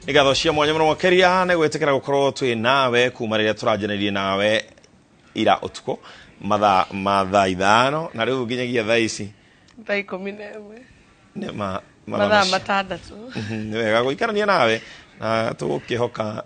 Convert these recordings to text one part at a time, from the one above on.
Nĩ ngatho cia mwanya mũno makĩria nĩ gwĩtĩkĩra gũkorwo twĩ nawe kuma rĩrĩa tũranjanĩrie nawe ira ũtukũ mathaa ma thaa 5 na rĩu nginyagia thaa ici. Thaa 11. Nĩ ma mathaa macio. 6. Nĩ wega gũikarania nawe na tũgũkĩhoka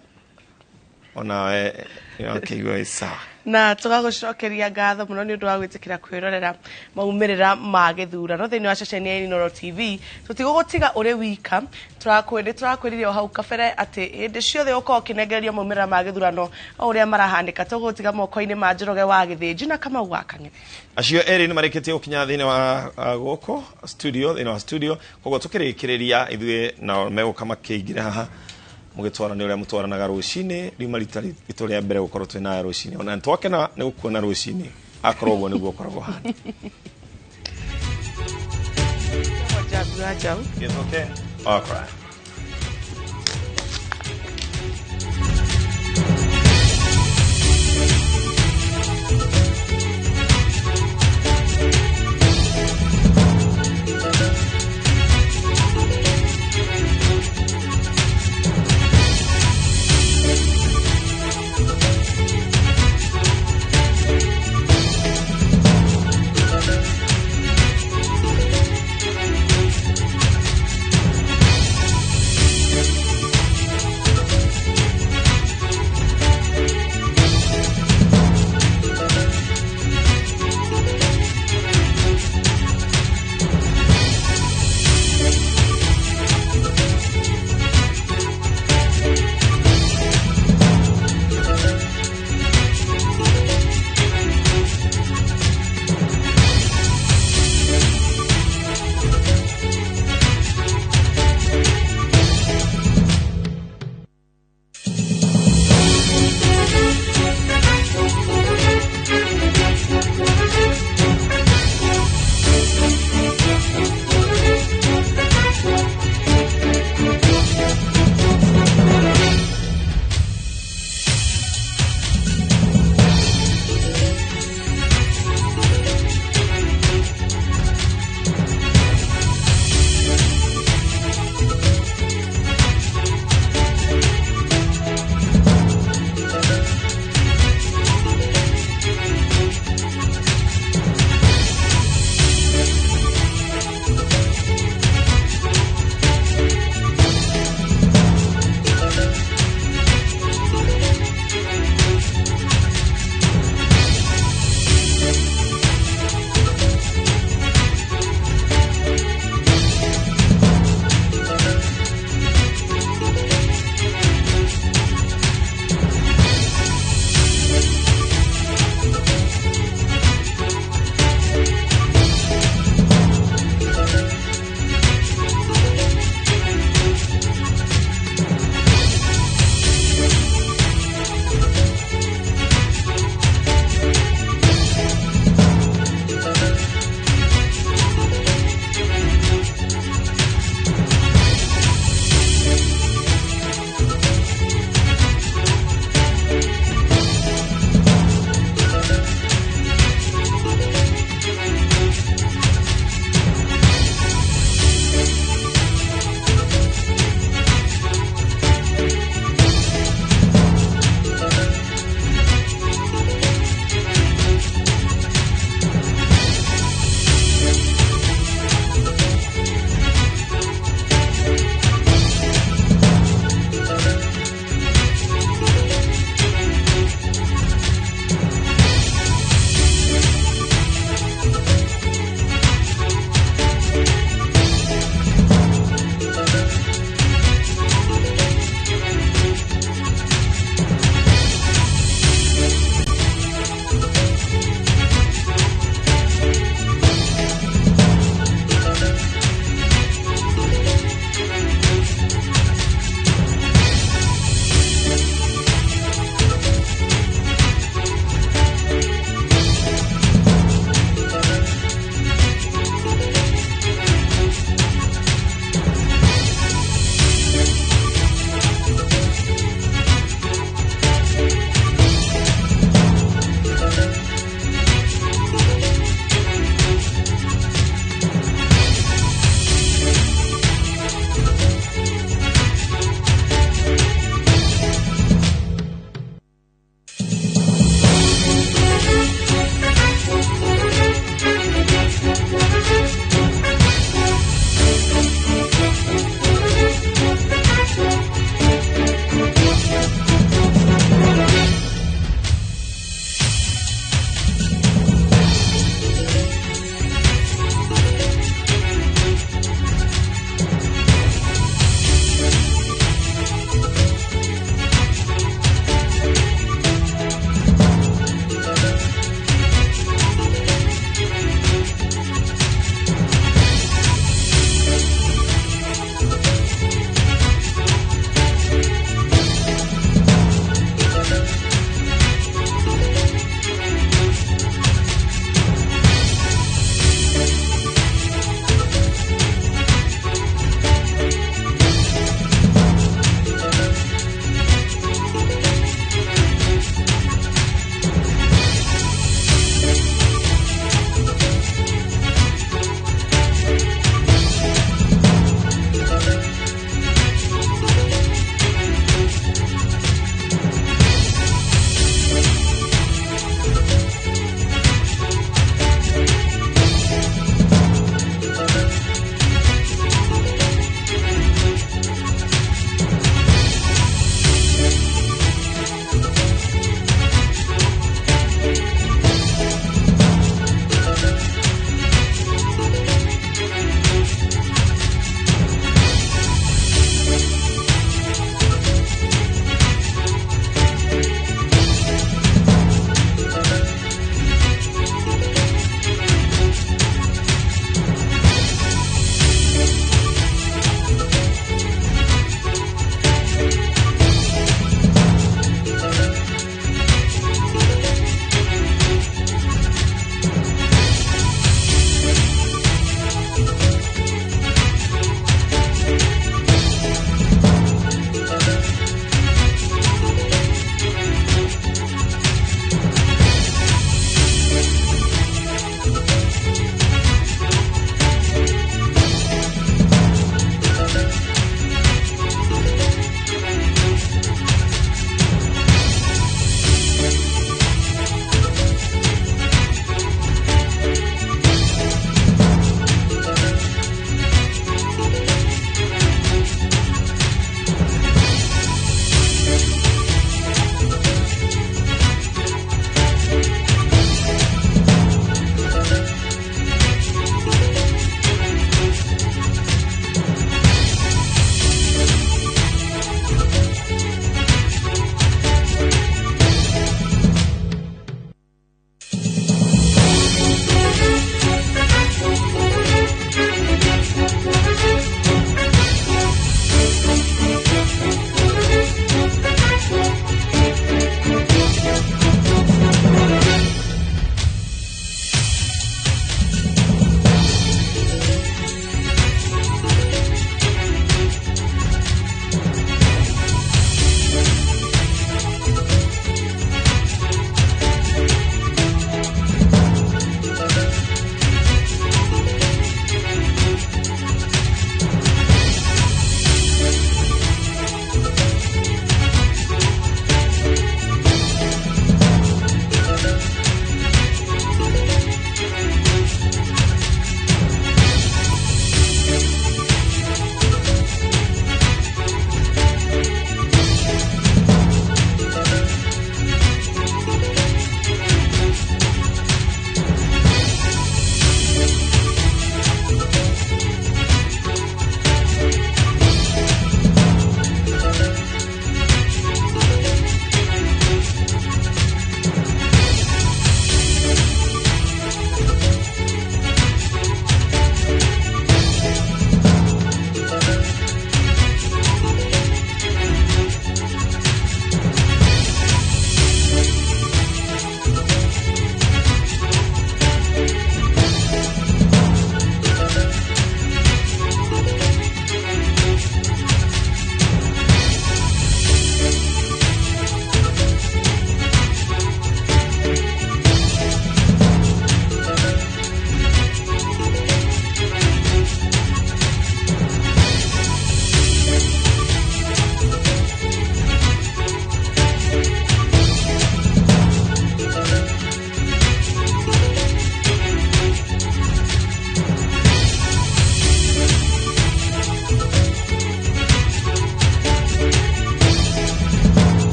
onawe nĩwakĩigua wĩ sawa. Na tũgagũcokeria ngatho mũno nĩ ũndũ wa gwĩtĩkĩra kwĩrorera maumĩrĩra ma gĩthurano thĩinĩ wa ceceni ya Inooro TV. Tũtigũgũtiga ũrĩ wika, nĩ tũrakwĩrire o hau kabere atĩ hĩndĩ ciothe ũkorwo ũkĩnengererio maumĩrĩra ma gĩthurano o ũrĩa marahanĩka, tũgũgũtiga moko-inĩ ma Njoroge wa Gĩthĩnji na Kamau wa Kang'ethe. Acio erĩ nĩ marĩkĩtie gũkinya thĩinĩ wa gũkũ studio, thĩinĩ wa studio, koguo tũkĩrĩkĩrĩria ithuĩ nao megũka makĩingĩra haha mũgĩtwarana ũrĩa mũtwaranaga rũcinĩ. Riuma rita ritũ rĩa mbere gũkorwo twĩ nawe rũcinĩ, ona nĩtwakena nĩ gũkuona rũcinĩ, akorwo ũguo nĩguo ũkoragwo hana. Njambi wa Njaũ. Gĩthũke wakora.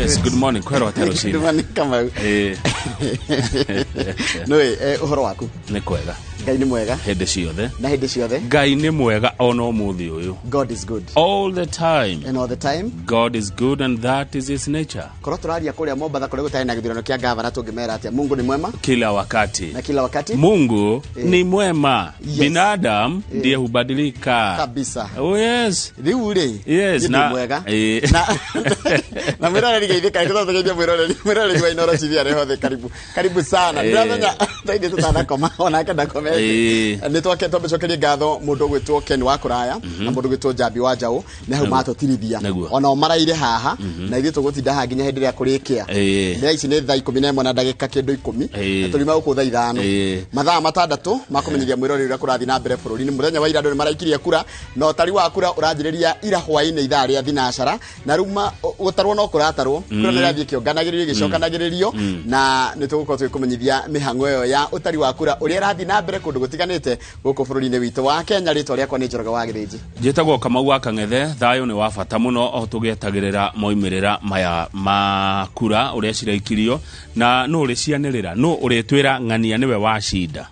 Yes, good morning. Kwĩrwo atĩa Good rũcinĩ? morning, Kamau. Nĩũĩ, ũhoro waku? Nĩ kwega. Ngai nĩ mwega. Hĩndĩ ciothe. Na hĩndĩ ciothe. Ngai nĩ mwega ona ũmũthĩ ũyũ. God is good. All the time. And all the time. God is good and that is his nature. Korwo tũraria kũrĩa Mombatha kũrĩa gũtarĩ na gĩthurano kĩa gavana tũngĩmera atĩa? Mungu ni mwema. Kila wakati. Na kila wakati. Mungu ni mwema. Yes. Binadamu ndiye hubadilika. Kabisa. Oh yes. Rĩu rĩ, Yes, niĩ ndĩ mwega. Na na mwĩroreri geithĩka, tũtũgeithie mwĩroreri, mwĩroreri wa Inooro TV arĩ hothe, karibu. Karibu sana. Ndĩramenya thaa ici tũtanakoma, onake ndakomete. Nĩ twake twamũcokerie ngatho mũndũ ũgwĩtwo Ken wa Kũraya na mũndũ ũgwĩtwo Njambi wa Njaũ, nĩ hau matũtirithia. Onao maraire haha na ithuĩ tũgũtinda haha nginya hĩndĩ ĩrĩa kũrĩkĩa. Thaa ici nĩ thaa 11 na ndagĩka kĩndũ 10. Na tũriuma gũkũ thaa 5. Mathaa 6 ma kũmenyithia mwĩroreri ũrĩa kũrathiĩ na mbere bũrũri-inĩ. Mũthenya wa ira andũ nĩ maraikirie kura na ũtari wa kura ũranjĩrĩria ira hwaĩ-inĩ ithaa rĩa thinacara, na rĩu gũtarwo no kũratarwo. Kura nĩ ĩrathiĩ ĩkĩonganagĩrĩrio, ĩgĩcokanagĩrĩrio, na nĩ tũgũkorwo tũgĩkũmenyithia mĩhang'o ĩyo ya ũtari wa kura ũrĩa ĩrathiĩ na mbere kũndũ gũtiganĩte gũkũ bũrũri-inĩ witũ wa Kenya. Rĩtwa rĩakwa nĩ Njoroge wa Gĩthĩnji. Njĩtagwo Kamau wa Kang'ethe. Thayũ nĩ wa bata mũno o tũgĩetagĩrĩra moimĩrĩra maya ma kura ũrĩa ciraikirio, na nũ ũrĩcianĩrĩra, nũ ũrĩtwĩra ng'ania nĩwe wacinda?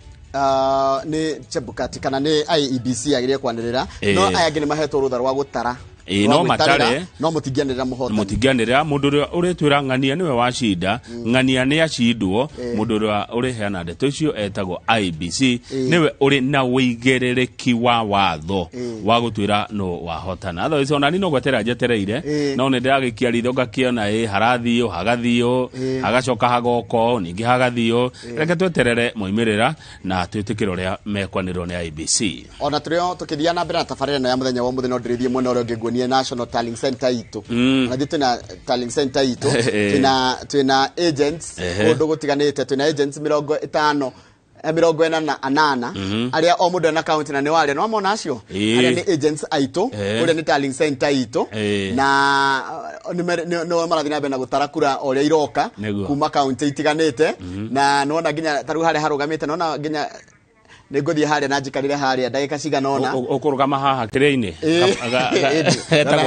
Nĩ Chebukati kana nĩ IEBC yagĩrĩire kwanĩrĩra. No aya angĩ nĩ mahetwo rũtha rwa gũtara. Rwa no gwĩtarĩra, matare. No mũtingĩanĩrĩra mũhotani. Mũtingĩanĩrĩra. Mũndũ ũrĩa ũrĩtwĩra ng'ania nĩwe wacinda, ng'ania nĩ acindwo, mũndũ ũrĩa ũrĩheana ndeto icio etagwo IEBC, nĩwe ũrĩ na ũigĩrĩrĩki wa watho wa gũtwĩra nũ wahotana. Otherwise ona niĩ no gweterera njetereire, no nĩ ndĩragĩkia ritho ngakĩona harathiĩ, hagathiĩ, hagacoka hagoka, ningĩ hagathiĩ. Reke tweterere moimĩrĩra na twĩtĩkĩre ũrĩa mekwanĩrĩrwo nĩ IEBC. Ona tũrĩ tũkĩthiĩ na mbere na tabarĩra ĩno ya mũthenya wa ũmũthĩ, no ndĩrĩthiĩ mwena ũrĩa ũngĩ nguonie National Tallying Center itũ. Ona ithuĩ twĩna Tallying Center itũ, twĩna agents kũndũ gũtiganĩte, twĩna agents mĩrongo ĩtano, mĩrongo ĩna na anana, arĩa o mũndũ ena county na nĩ warĩa, nĩ wamona acio? Arĩa nĩ agents aitũ, kũrĩa nĩ Tallying Center itũ, na nĩ marathiĩ na mbere na gũtara kura o ũrĩa iroka kuma county itiganĩte, na nĩwona nginya ta rĩu harĩa harũgamĩte, nĩwona nginya nĩ ngũthiĩ harĩa na njikarĩre harĩa ndagĩka cigana ũna. Ũkũrũgama haha kĩrĩa-inĩ?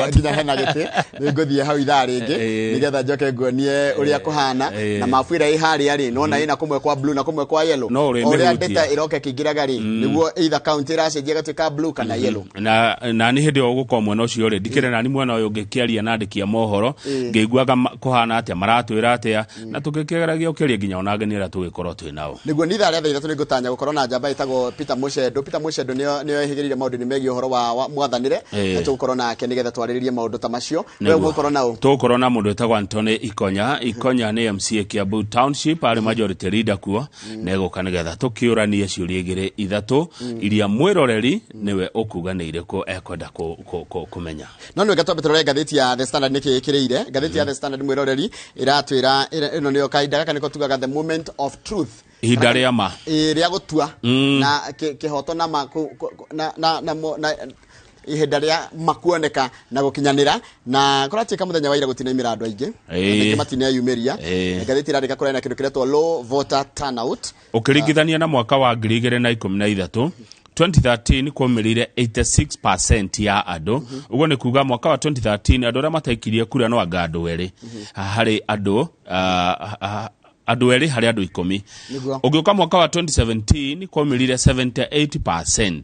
Nginya hena gĩtĩ, nĩ ngũthiĩ hau ithaa rĩngĩ nĩgetha njoke nguonie ũrĩa kũhana. Na mabu ĩrĩa ĩ harĩa rĩ, nĩwona ĩna kũmwe kwa blue na kũmwe kwa yellow. No ũrĩ O ũrĩa mĩhutia. data ĩroka ĩkĩingĩraga rĩ, nĩguo either county ĩracenjia ĩgatuĩka blue kana yellow. Na nĩ hĩndĩ ĩyo ũgũkorwo mwena ũcio rĩ, ndikĩrĩ nani mwena ũyũ ngĩkĩaria na andĩki a mohoro, ngĩiguaga kũhana atĩa, maratwĩra atĩa, na tũgĩkĩgeragia gũkĩaria nginya ona ageni arĩa tũgĩkorwo twĩ nao. Nĩguo nĩ ithaa rĩa thaa 3 nĩngũtanya gũkorwo na njamba ĩtagwo Peter Mucendo. Peter Mucendo nĩo ehĩgĩrĩire maũndũ-inĩ megiĩ ũhoro wa mwathanĩre, na tũgũkorwo nake nĩgetha twarĩrĩrie maũndũ ta macio. We ũgũkorwo na ũ? Tũgũkorwo na mũndũ wĩtagwo Anthony Ikonya. Ikonya nĩ MCA Kiambu Township, arĩ majority leader kuo, na egũka nĩgetha tũkĩũranie ciũria igĩrĩ ithatũ iria mwĩroreri nĩwe ũkuga nĩ irĩkũ ekwenda kũmenya. No nĩ wega twambe tũrore ngathĩti ya The Standard nĩkĩ ĩkĩrĩire. Ngathĩti ya The Standard mwĩroreri ĩratwĩra ĩno nĩyo kahinda gaka nĩko tugaga the moment of truth. Ihinda rĩa ma. Rĩa gũtua na kĩhoto na ma, ku, ku, na, na, na, mo, na ihinda rĩa ma kuoneka na gũkinyanĩra. Na kũratuĩka mũthenya wa ira gũtinaimĩra andũ aingĩ. Andũ aingĩ matineyumĩria. Ngathĩti ĩrandĩka kũrĩa na kĩndũ kĩretwo low voter turnout. Ũkĩringithania na mwaka wa ngiri igĩrĩ na ikũmi na ithatũ, 2013 kwaumĩrire 86% ya andũ. Ũguo nĩ kuga mwaka wa 2013 andũ arĩa mataikirie kura no anga andũ erĩ harĩ andũ, andũ erĩ harĩ andũ 10. Ũngĩũka mwaka wa 2017 kwaumĩrire 78%.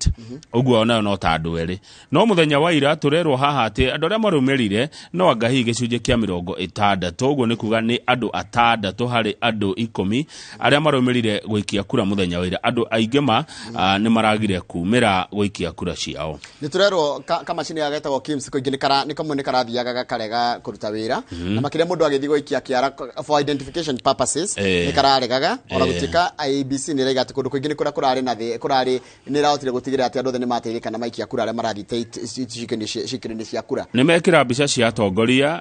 Ũguo onayo no ta andũ erĩ. No mũthenya wa ira tũrerwo haha atĩ andũ arĩa marũmĩrire no anga hihi gĩcunjĩ kĩa mĩrongo ĩtandatũ. Ũguo nĩ kuga nĩ andũ atandatũ harĩ andũ 10 arĩa marũmĩrire gũikia kura mũthenya wa ira. Andũ aingĩ ma, nĩ maragire kumĩra gũikia kura ciao. Nĩ tũrerwo kamacini gaka getagwo KIMS kũingĩ nĩ kamwe nĩ karathiaga gakarega kũruta wĩra. Na makĩria mũndũ agĩthiĩ gũikia kĩara for identification purposes, nĩ kararegaga. Ona gũtuĩka IEBC nĩ ĩraiga atĩ kũndũ kũingĩ nĩ kũrĩa kũrarĩ na thĩ, kũrarĩ nĩ ĩrahotire gũtigĩrĩra atĩ andũ othe nĩ mateithĩka na maikia kura arĩa marathiĩte ciikaro-inĩ cia kura. Nĩ mekĩra mbica cia atongoria,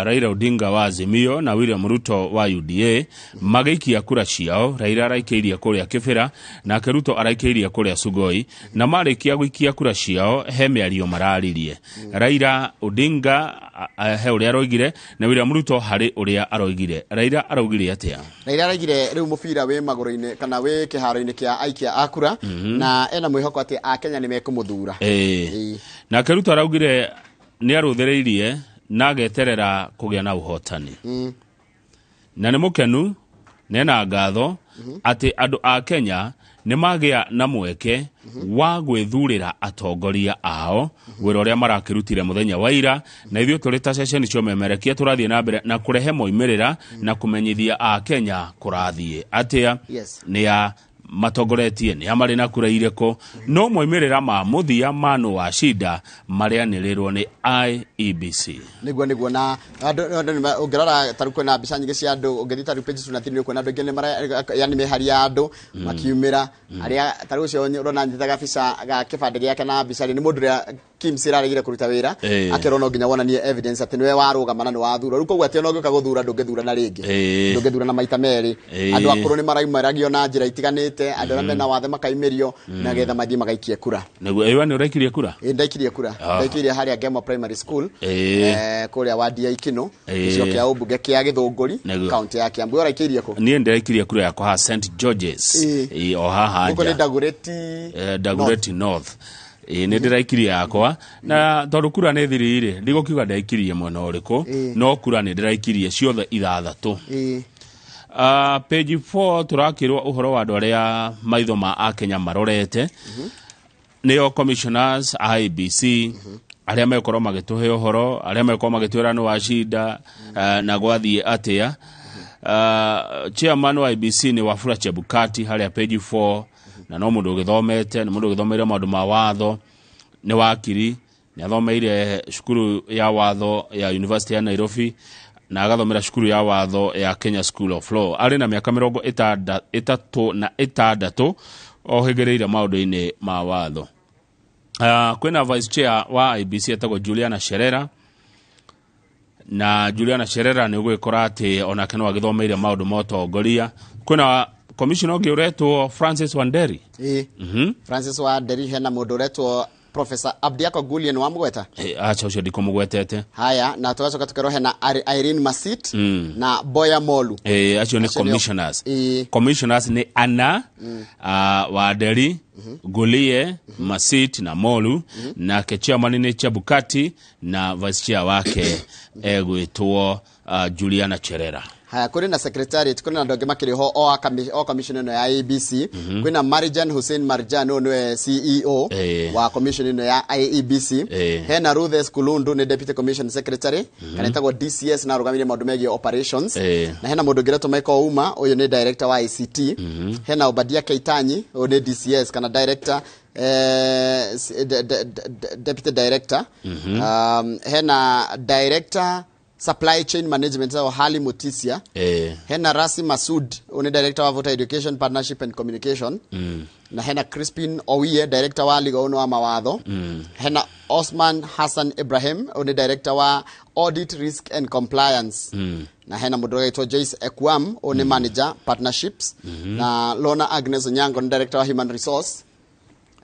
Raila Odinga wa Azimio na William Ruto wa UDA magĩikia kura ciao. Raila araikĩirie kũrĩa Kĩbĩra nake Ruto araikĩirie kũrĩa Sugoi, na marĩkia gũikia kura ciao he mĩario mararirie. Raila Odinga, he ũrĩa aroigire na William Ruto harĩ ũrĩa aroigire. Raila araugire atĩa? Raila araugire rĩu mũbira wĩ magũrũ-inĩ kana wĩ kĩharo-inĩ kĩa aikia a kura, na ena mwĩhoko atĩ Akenya nĩ mekũmũthura. Nake Ruto araugire nĩ arũthĩrĩirie Na ageterera kũgĩa na ũhotani. Na nĩ mũkenu nena ngatho atĩ andũ a Kenya nĩ magĩa na mweke wa gwĩthurĩra atongoria ao, wĩra ũrĩa marakĩrutire mũthenya wa ira. Na ithuĩ tũrĩ ta ceceni cia ũmemerekia tũrathiĩ na mbere na kũrehe moimĩrĩra na kũmenyithia a Kenya kũrathiĩ atĩa. Nĩ a matongoretie, nĩ a marĩ na kura irĩkũ, no moimĩrĩra ma mũthia ma nũ wa cinda marĩanĩrĩrwo nĩ IEBC. Niguo na andũ ũngĩrora tarĩu kwĩna mbica nyingĩ cia andũ, ũngĩthiĩ tarĩu page 2 na 3 nĩ ũkuona andũ aingĩ nĩ mara yani mĩhari ya andũ makiumĩra, arĩa tarĩu ũcio ũrona nyitaga gabica ga kĩbandĩ gĩake na mbica rĩ, nĩ mũndũ ũrĩa KIMS ĩraregire kũruta wĩra, akerwo no nginya wonanie evidence atĩ nĩwe warũgama na nĩ wathurwo. Rĩu koguo atĩ ona ũngĩũka gũthura, ndũngĩthurana rĩngĩ, ndũngĩthurana maita merĩ. Andũ akũrũ nĩ maraumĩragio na njĩra itiganĩte, andũ arĩa mena wathe makaimĩrio na getha mathiĩ magaikie kura. Nĩguo ĩyo nĩ ũraikirie kura? Ĩ, ndaikirie kura. Ndaikirie harĩa Ngemo Primary School, kũrĩa wadi ya Ikino, gĩcigo kĩa ũmbunge kĩa Gĩthũngũri, kaunti ya Kiambu. Ũraikĩirie kũ? Niĩ ndĩraikirie kura yakwa ha St Georges. O haha gũkũ nĩ nja. Dagoretti. Dagoretti North. Ĩ, nĩ ndĩraikirie yakwa, na tondũ kura nĩ thiri-rĩ, ndigũkiuga ndaikirie mwena ũrĩkũ, no kura nĩ ndĩraikirie ciothe 6. Page 4 tũrakĩrwo ũhoro wa andũ arĩa maitho ma akenya marorete, nĩo commissioners IEBC, arĩa megũkorwo magĩtũhe ũhoro, arĩa megũkorwo magĩtwĩra nĩ wacinda, na gwathiĩ atĩa. Chairman wa IEBC nĩ Wafula Chebukati harĩa page 4, na no mũndũ ũgĩthomete, nĩ mũndũ ũgĩthomeire maũndũ ma watho, nĩ wakiri, nĩ athomeire cukuru ya watho ya University ya Nairobi na agathomera cukuru ya watho ya Kenya School of Law. Arĩ na mĩaka 36 ohĩgĩrĩire maũndũ-inĩ ma watho. Kwĩna vice chair wa IEBC etagwo Juliana Sherera, na Juliana Sherera nĩ ũgwĩkora atĩ onake no agĩthomeire maũndũ ma ũtongoria. Kwĩna commissioner ũngĩ ũretwo Francis Wanderi. Francis Wanderi. Hena mũndũ ũretwo Professor Abdiako Gulie, nĩ wamũgweta? Acha, ũcio ndikũmũgwetete. Haya, na tũgacoka tũkerwo hena Irene Masit na Boya Molu. Acio nĩ Acio nĩo- commissioners. Commissioners nĩ ana, Wanderi, Gulie, Masit na Molu. Nake chairman nĩ Chebukati na vice chair wake egwĩtwo Juliana Cherera. Haya, kũrĩ na secretariat, kũrĩ na andũ angĩ makĩrĩ ho o commission ĩno ya IEBC. Kwĩna Marjan Hussein Marjan, ũyũ nĩwe CEO wa commission ĩno ya IEBC. Hena Ruthes Kulundu, nĩ deputy commission secretary kana ĩtagwo DCS, na arũgamĩrĩire maũndũ megiĩ operations. Na hena mũndũ ũngĩ ũretwo Michael Ouma, ũyũ nĩ director wa ICT. Hena Obadia Keitanyi, ũyũ nĩ DCS kana director, deputy director. Hena director supply chain management o Hali Mutisia. Hena Rasi Masud, ũyũ nĩ director wa voter education, partnership and communication. Na hena Crispin Owiye, director wa legal, ũyũ nĩ wa mawatho. Hena Osman Hassan Ibrahim, ũyũ nĩ director wa audit, risk and compliance. Na hena mũndũ ũretwo Joyce Ekwam, ũyũ nĩ manager partnerships. Na Lona Agnes Onyango nĩ director wa human resource.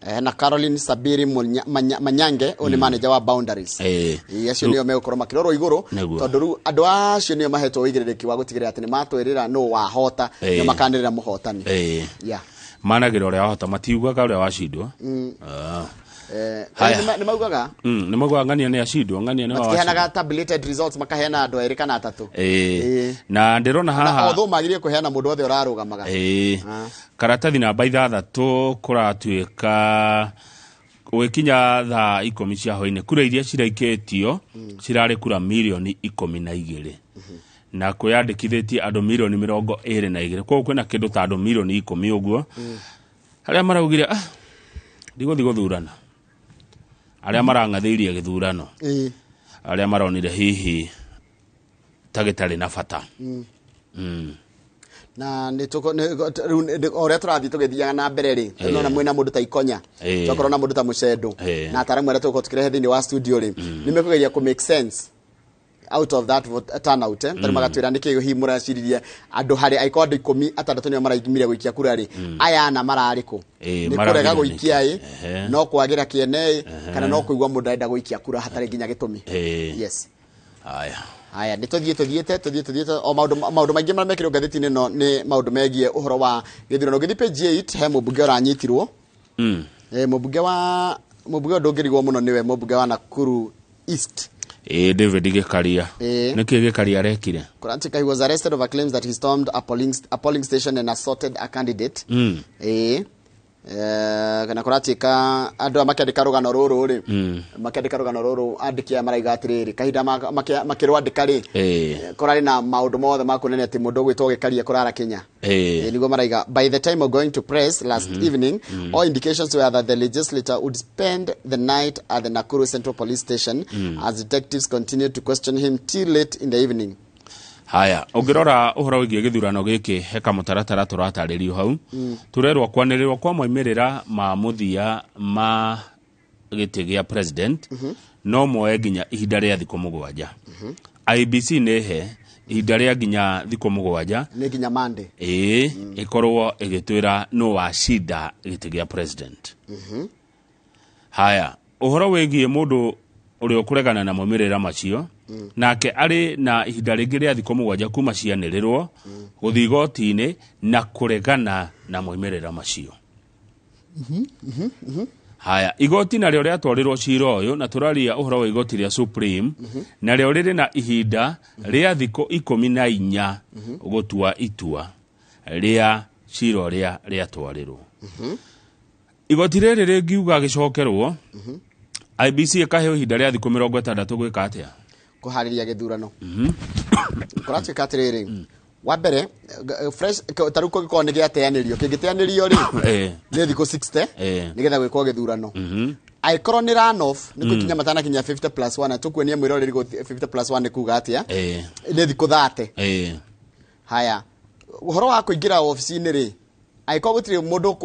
Hena Caroline Sabiri Manyange, ũyũ nĩ manager wa boundaries. Ĩĩ, acio nĩo megũkorwo makĩrorwo igũrũ, tondũ rĩu andũ acio nĩo mahetwo ũigĩrĩrĩki wa gũtigĩrĩra atĩ nĩ matwĩrĩra nũ wahota, nĩo makanĩrĩra mũhotani. Yeah. Managĩra ũrĩa wahota, matiugaga ũrĩa wacindwo. Ah. Haya. Nĩ maugaga. Nĩ maugaga ng'ania nĩ acindwo, ng'ania nĩ Matikĩheanaga tabulated results, makaheana andũ erĩ kana atatũ. Na ndĩrona Na haha although magĩrĩire kũheana mũndũ wothe ũrarũgamaga. Karatathi namba 6, kũratuĩka gũgĩkinya thaa 10 cia hwainĩ, kura iria ciraikĩtio cirarĩ kura mirioni 12, na kwĩyandĩkithĩtie andũ mirioni 22. Koguo kwĩna kĩndũ ta andũ mirioni 10 ũguo arĩa maraugire, ah, ndigũthiĩ gũthurana, arĩa marang'athĩirie gĩthurano, arĩa maronire hihi ta gĩtarĩ na bata. Na nĩ rĩu o ũrĩa tũrathiĩ tũgĩthiaga na mbere rĩ, nona mwĩna mũndũ ta Ikonya, twakorwo na mũndũ ta Mũcendo na ataramu arĩa tũgũkorwo tũkĩrehe thĩinĩ wa studio rĩ, nĩ mekũgeria kũ make sense out of that vote, turnout, eh? Tarĩu magatwĩra nĩkĩ hihi mũraciririe andũ harĩ angĩkorwo andũ 16 nĩo maraimire gũikia kura rĩ, aya ana mararĩ kũ? Nĩ maragire kũrega gũikia ĩ, nĩkĩ? No kwagĩra kĩene ĩ, kana no kũigua mũndũ arenda gũikia kura hatarĩ nginya gĩtũmi? Yes. Haya. Haya, nĩ tũthiĩ tũthiĩte tũthiĩ tũthiĩte o maũndũ maingĩ marĩa mekĩrwo ngathĩti-inĩ ĩno nĩ maũndũ megiĩ ũhoro wa gĩthurano. Ũngĩthiĩ page 8 he mũmbunge ũranyitirwo. Mũmbunge wa mũmbunge ũyũ ndũngĩrigwo mũno nĩwe mũmbunge wa Nakuru East. Ĩ David Gĩkaria. Ĩĩ. Nĩkĩ Gĩkaria arekire? Kurantika he was arrested over claims that he stormed a polling station and assaulted a candidate. Ĩĩ. Kana kũratuĩka andũ aya makĩandĩka rũgano rũrũ rĩ, makĩandĩka rũgano rũrũ, andĩki aya maraiga atĩrĩrĩ, kahinda makĩrwandĩka rĩ, kũrarĩ na maũndũ mothe ma kuonania atĩ mũndũ ũgwĩtwo Gĩkaria kũrara Kenya. Nĩguo maraiga, by the time of going to press last evening, all indications were that the legislator would spend the night at the Nakuru Central Police Station as detectives continued to question him till late in the evening. Haya, ũngĩrora ũhoro wĩgiĩ gĩthurano gĩkĩ, he kamũtaratara tũratarĩrio hau. Tũrerwo kwanĩrĩrwo kwa moimĩrĩra ma mũthia ma gĩtĩ gĩa president no moe nginya ihinda rĩa thikũ 7. IEBC nĩ he ihinda rĩa nginya thikũ 7. Nĩ nginya Monday. Ĩĩ, ĩkorwo ĩgĩtwĩra nũ wacinda gĩtĩ gĩa president. Haya, ũhoro wĩgiĩ mũndũ ũrĩa ũkũregana na maumĩrĩra macio, nake arĩ na ihinda rĩngĩ rĩa thikũ 7 kuma cianĩrĩrwo gũthiĩ igoti-inĩ na kũregana na maumĩrĩra macio. Haya, igoti narĩo rĩatwarirwo cira ũyũ, na tũraria ũhoro wa igoti rĩa Supreme, narĩo rĩrĩ na ihinda rĩa thikũ 14 gũtua itua rĩa cira ũrĩa rĩatwarirwo. Igoti rĩrĩ rĩngiuga gĩcokerwo, IEBC ĩkaheo ihinda rĩa thikũ 60 gwĩka atĩa? Kũharĩria gĩthurano. Kũratuĩka atĩrĩrĩ, wa mbere fresh ta rĩu kũngĩkorwo nĩ gĩateanĩrio, kĩngĩteanĩrio rĩ, nĩ thikũ 60 nĩgetha gwĩkwo gĩthurano. Angĩkorwo nĩ run off, nĩ gũkinya matanakinya 50 plus 1, na tũkuonia mwĩroreri 50 plus 1 nĩ kuga atĩa, nĩ thikũ 30. Haya, ũhoro wa kũingĩra obici-inĩ rĩ, angĩkorwo gũtirĩ mũndũ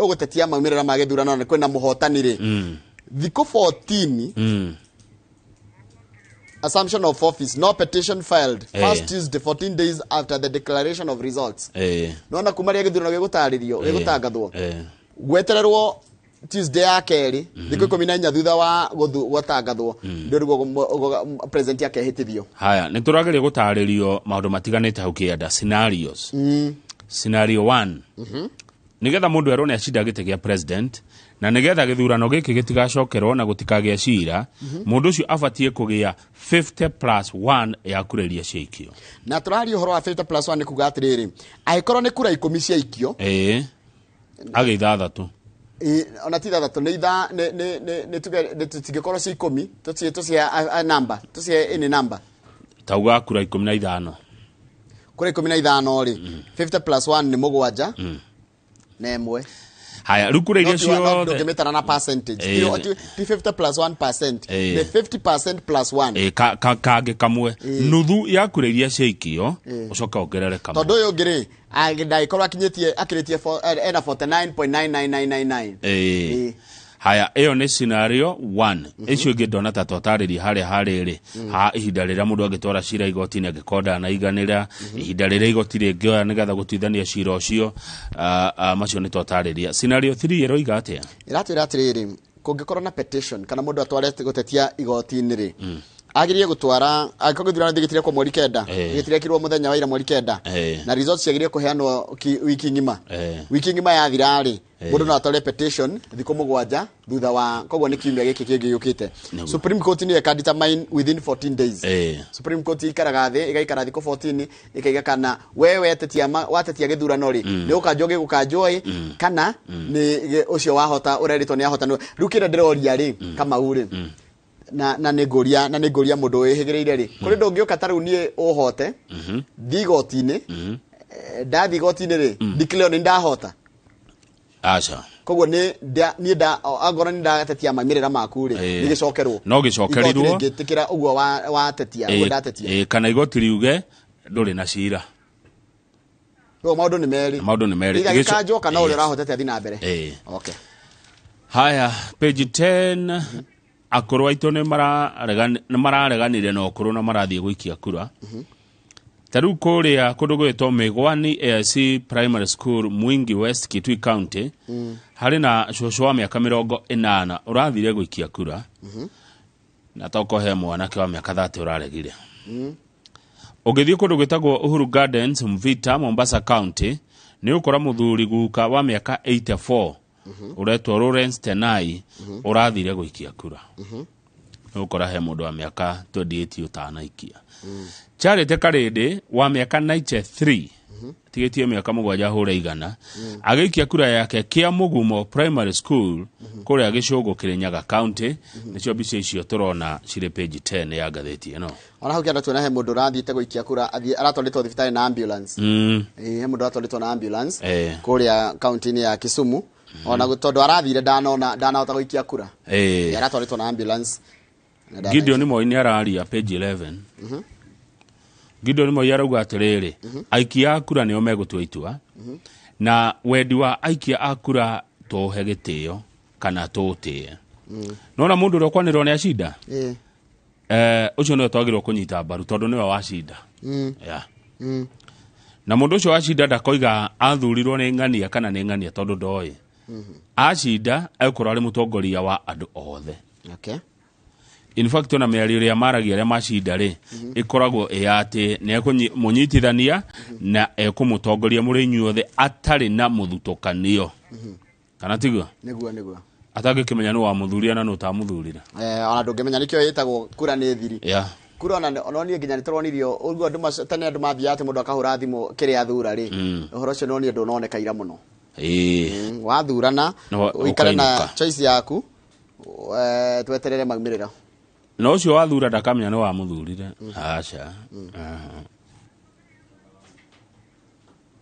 ũgũtetia maumĩrĩra ma gĩthurano na kwĩna mũhotani rĩ, thikũ 14. Assumption of office, no petition filed, first Tuesday 14 days after the declaration of results. Nona kuma rĩa gĩthurano gĩgũtarĩrio, gĩgũtangathwo, gwetererwo Tuesday ya kerĩ, thikũ 14 thutha wa gũtangathwo, ndio rĩguo president akehĩtithio. Haya, nĩ tũrageria gũtarĩrio maũndũ matiganĩte hau kĩanda, scenarios. Scenario 1, nigetha mũndũ erwo nĩ acinda gĩtĩ gĩa president na nigetha gĩthurano gĩkĩ gĩtigacokerwo na gũtikagĩa cira, mũndũ ũcio abatiĩ kũgĩa 50 plus 1 ya kura iria ciaikio. Na tũraria ũhoro wa 50 plus 1, nĩ kuga atĩrĩrĩ, angĩkorwo nĩ kura 10 ciaikio, Ĩĩ, agĩ 6. Ĩ, ona ti 6, nĩ itha nĩ nĩ nĩ nĩ tuge nĩ tũtingĩkorwo ci 10, tũcie a number, tũcie any number. Tauga kura 15. Kura 15 rĩ, 50 plus 1 nĩ 7 na 1. Haya, rĩu kura iria ciothe Ndũngĩmĩtara na percentage. Ti 50 plus 1%, nĩ 50% plus 1. Ĩĩ, kangĩ kamwe, nuthu ya kura iria ciaikio, ũcoke wongerere kamwe. Tondũ ũyũ ũngĩ rĩ, ndangĩkorwo akinyĩtie akĩrĩtie ena 49.99999. Ĩĩ. Haya, ĩyo nĩ scenario 1. Icio ingĩ ndona ta twatarĩria harĩa harĩrĩ ha ihinda rĩrĩa mũndũ angĩtwara cira igoti-inĩ angĩkorwo ndanaiganĩra, ihinda rĩrĩa igoti rĩngĩoya nĩgetha gũtuithania cira ũcio. Macio nĩ twatarĩria. Scenario 3 ĩroiga atĩa? Ĩratwĩra atĩrĩrĩ, kũngĩkorwo na petition kana mũndũ atware gũtetia igoti-inĩ rĩ, agĩrĩire gũtwara angĩkorwo gĩthurano gĩtire kwa mweri 9, gĩtirekirwo mũthenya wa ira mweri 9, na results ciagĩrĩire kũheanwo wiki ng'ima. Wiki ng'ima yathira rĩ, mũndũ no atware petition thikũ 7 thutha wa, koguo nĩ kiumia gĩkĩ kĩngĩ gĩũkĩte. Supreme Court nĩyo ĩka determine within 14 days. Supreme Court ikaraga thĩ, ĩgaikara thikũ 14, ĩkaiga kana we wetetia watetia gĩthurano rĩ, nĩ gũkanjwo gĩgũkanjwo ĩ, kana nĩ ũcio wahota ũrerĩtwo nĩ ahota. Rĩu kĩrĩa ndĩroria rĩ, Kamau rĩ, na nĩ ngũria mũndũ wĩhĩgĩrĩire rĩ, kũrĩ ndũngĩũka ta rĩu niĩ ũhote thiĩ igoti-inĩ, ndathiĩ igoti-inĩ rĩ, declare nĩ ndahota? Aca. Koguo nĩ niĩ angorwo nĩ ndatetia maumĩrĩra maku rĩ, nĩ gĩcokerwo. No gĩcokerirwo. Igoti rĩngĩtĩkĩra ũguo watetia, ũguo ndatetia. Ĩĩ, kana igoti riuge ndũrĩ na cira. Koguo maũndũ nĩ merĩ. Maũndũ nĩ merĩ. Either gĩkanjwo kana ũrĩa ũrahotete athiĩ na mbere. Okay. Haya, page 10, akũrũ aitũ nĩ marareganire na ũkũrũ na marathiĩ gũikia kura. Ta rĩu kũrĩa kũndũ gwĩtwo Mĩgwani AIC Primary School, Mwingi West, Kitui County, harĩ na cũcũ wa mĩaka 80 ũrathire gũikia kura, na toko he mwanake wa mĩaka 30 ũraregire. Ũngĩthiĩ kũndũ gwĩtagwo Uhuru Gardens, Mvita, Mombasa County, nĩ ũkora mũthuri guka wa mĩaka 84 ũretwo Lawrence Tenai ũrathire gũikia kura. Nĩ ũgũkora he mũndũ wa mĩaka 28 ũtanaikia. Charity Karĩndĩ wa mĩaka 93, tigĩtie mĩaka 7 hũra 100, agĩikia kura yake Kĩa Mũgumo Primary School kũrĩa Gĩcũngũ, Kĩrĩnyaga County. Nĩcio mbica icio tũrona cirĩ page 10 ya ngathĩti ĩno. Ona hau kĩanda tuona he mũndũ ũrathiĩte gũikia kura, aratwarĩtwo thibitarĩ na ambulance. Ĩĩ, he mũndũ ũratwarĩtwo na ambulance kũrĩa kaunti-inĩ ya Kisumu, ona tondũ arathire ndanona ndanahota gũikia kura. Aratwarĩtwo na ambulance na Gideon Moi nĩ araria page 11. Gideon Moi arauga atĩrĩrĩ, aikia a kura nĩo megũtua itua, na wendi wa aikia a kura tũũhe gĩtĩo kana tũũtĩe. Nona mũndũ ũrĩa ũkwanĩrwo nĩ acinda, ũcio nĩwe twagĩrĩirwo kũnyita mbaru tondũ nĩwe wacinda. Yeah. Na mũndũ ũcio wacinda ndakoiga athurirwo nĩ ng'ania kana nĩ ng'ania, tondũ ndoĩ acinda egũkorwo arĩ mũtongoria wa andũ othe. In fact, ona mĩario ĩrĩa maragia arĩa macinda rĩ, ĩkoragwo ĩ atĩ nĩ ekũmũnyitithania na ekũmũtongoria mũrĩ inyuothe atarĩ na mũthutũkanio, kana tiguo? Nĩguo, nĩguo. Atangĩkĩmenya nĩ wamũthuria na nĩ ũtamũthurire. Ona ndũngĩmenya, nĩkĩo ĩtagwo kura nĩ thiri. Kura ona noniĩ nginya nĩ tũronirio ũguo andũ tene andũ mathiaga atĩ mũndũ akahũra thimũ kĩrĩa athura rĩ, ũhoro ũcio noniĩ ndũnoneka ira mũno. Wathurana ũikare na ũkainũka. Choice yaku, tweterere maumĩrĩra. Na ũcio wathura ndakamenya nĩ wamũthurire, aca. Aha.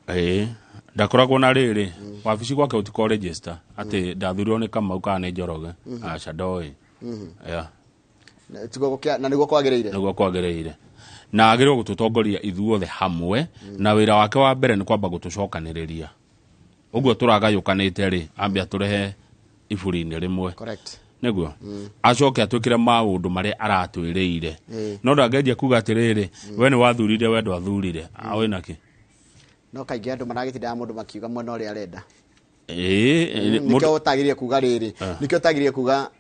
Ĩĩ, ndakoragwo na rĩrĩ wabici gwake ũtiko register atĩ ndathurirwo nĩ Kamau kana nĩ Njoroge, aca, ndoĩ. Yeah. Tiguo na nĩguo kwagĩrĩire. Nĩguo kwagĩrĩire, na agĩrĩirwo gũtũtongoria ithuothe hamwe, na wĩra wake wa mbere nĩ kwamba gũtũcokanĩrĩria ũguo tũragayũkanĩte rĩ, ambe atũrehe iburi-inĩ rĩmwe. Nĩguo acoke atwĩkĩre maũndũ marĩa aratwĩrĩire. No ndangĩanjia kuga atĩrĩrĩ, we nĩ wathurire, we ndwathurire. Wĩna kĩ? No kaingĩ andũ maragĩtindaga mũndũ makiuga mwena ũrĩa arenda. Mũndũ Nĩkĩo ũtagĩrĩire kuga rĩrĩ, nĩkĩo ũtagĩrĩire kuga.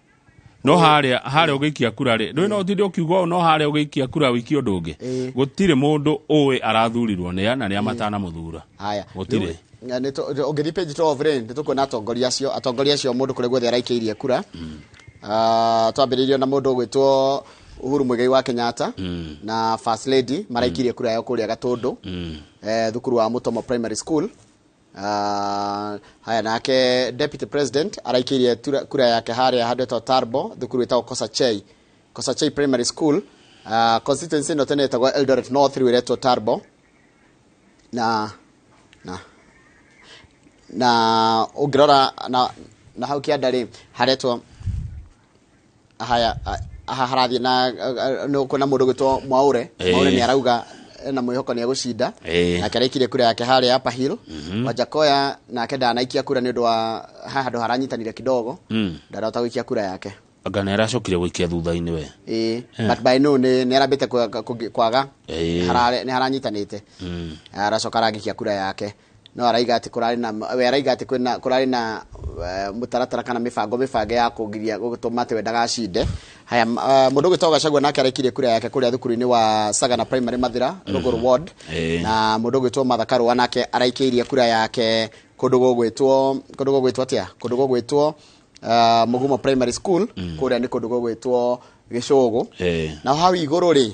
No harĩa ũgĩikia kura rĩ, ndũĩ no ũtinde ũkiuga ũũ, no harĩa ũgĩikia kura ũikie ũndũ ũngĩ. Gũtirĩ mũndũ ũĩ arathurirwo nĩa na nĩa matanamũthura. Haya. Gũtirĩ. Ũngĩthiĩ page 12 rĩ, nĩ tũkuona atongoria acio mũndũ kũrĩa guothe araikĩirie kura. Ah, twambĩrĩirio na mũndũ ũgwĩtwo Uhuru Muigai wa Kenyatta na First Lady maraikirie kura yao kũrĩa Gatũndũ, thukuru wa Mutomo Primary School. Ah, haya, nake Deputy President araikĩirie kura yake harĩa handũ hetagwo Tarbo, thukuru ĩtagwo Kosachei Primary School. Constituency ĩno tene ĩtagwo Eldoret North, rĩu ĩretwo Tarbo. Na ũngĩrora na hau kĩanda rĩ, haretwo haya, haha harathiĩ na nĩ ũkuona mũndũ ũgwĩtwo Mwaure. Mwaure nĩ arauga ena mwĩhoko nĩ egũcinda. Nake araikirie kura yake harĩa Upper Hill. Wajackoyah nake ndanaikia kura nĩ ũndũ wa haha handũ haranyitanire kidogo, ndarahota gũikia kura yake. Anga nĩ aracokire gũikia thutha-inĩ we? Ĩĩ, but by now nĩ arambĩte kwaga nĩ haranyitanĩte, aracoka arangĩkia kura yake, no araiga atĩ kũrarĩ na, we araiga atĩ kwĩna kũrarĩ na mũtaratara kana mĩbango mĩbange ya kũgiria gũtũma atĩ we ndagacinde. Haya, mũndũ ũgwĩtwo Gachagua nake araikirie kura yake kũrĩa thukuru-inĩ wa Sagana Primary, Mathira Rũgũrũ Ward. Na mũndũ ũgwĩtwo Martha Karũa nake araikĩirie kura yake kũndũ gũgwĩtwo atĩa, kũndũ gũgwĩtwo Mugumo Primary School, kũrĩa nĩ kũndũ gũgwĩtwo Gĩcũgũ. Na hau igũrũ rĩ,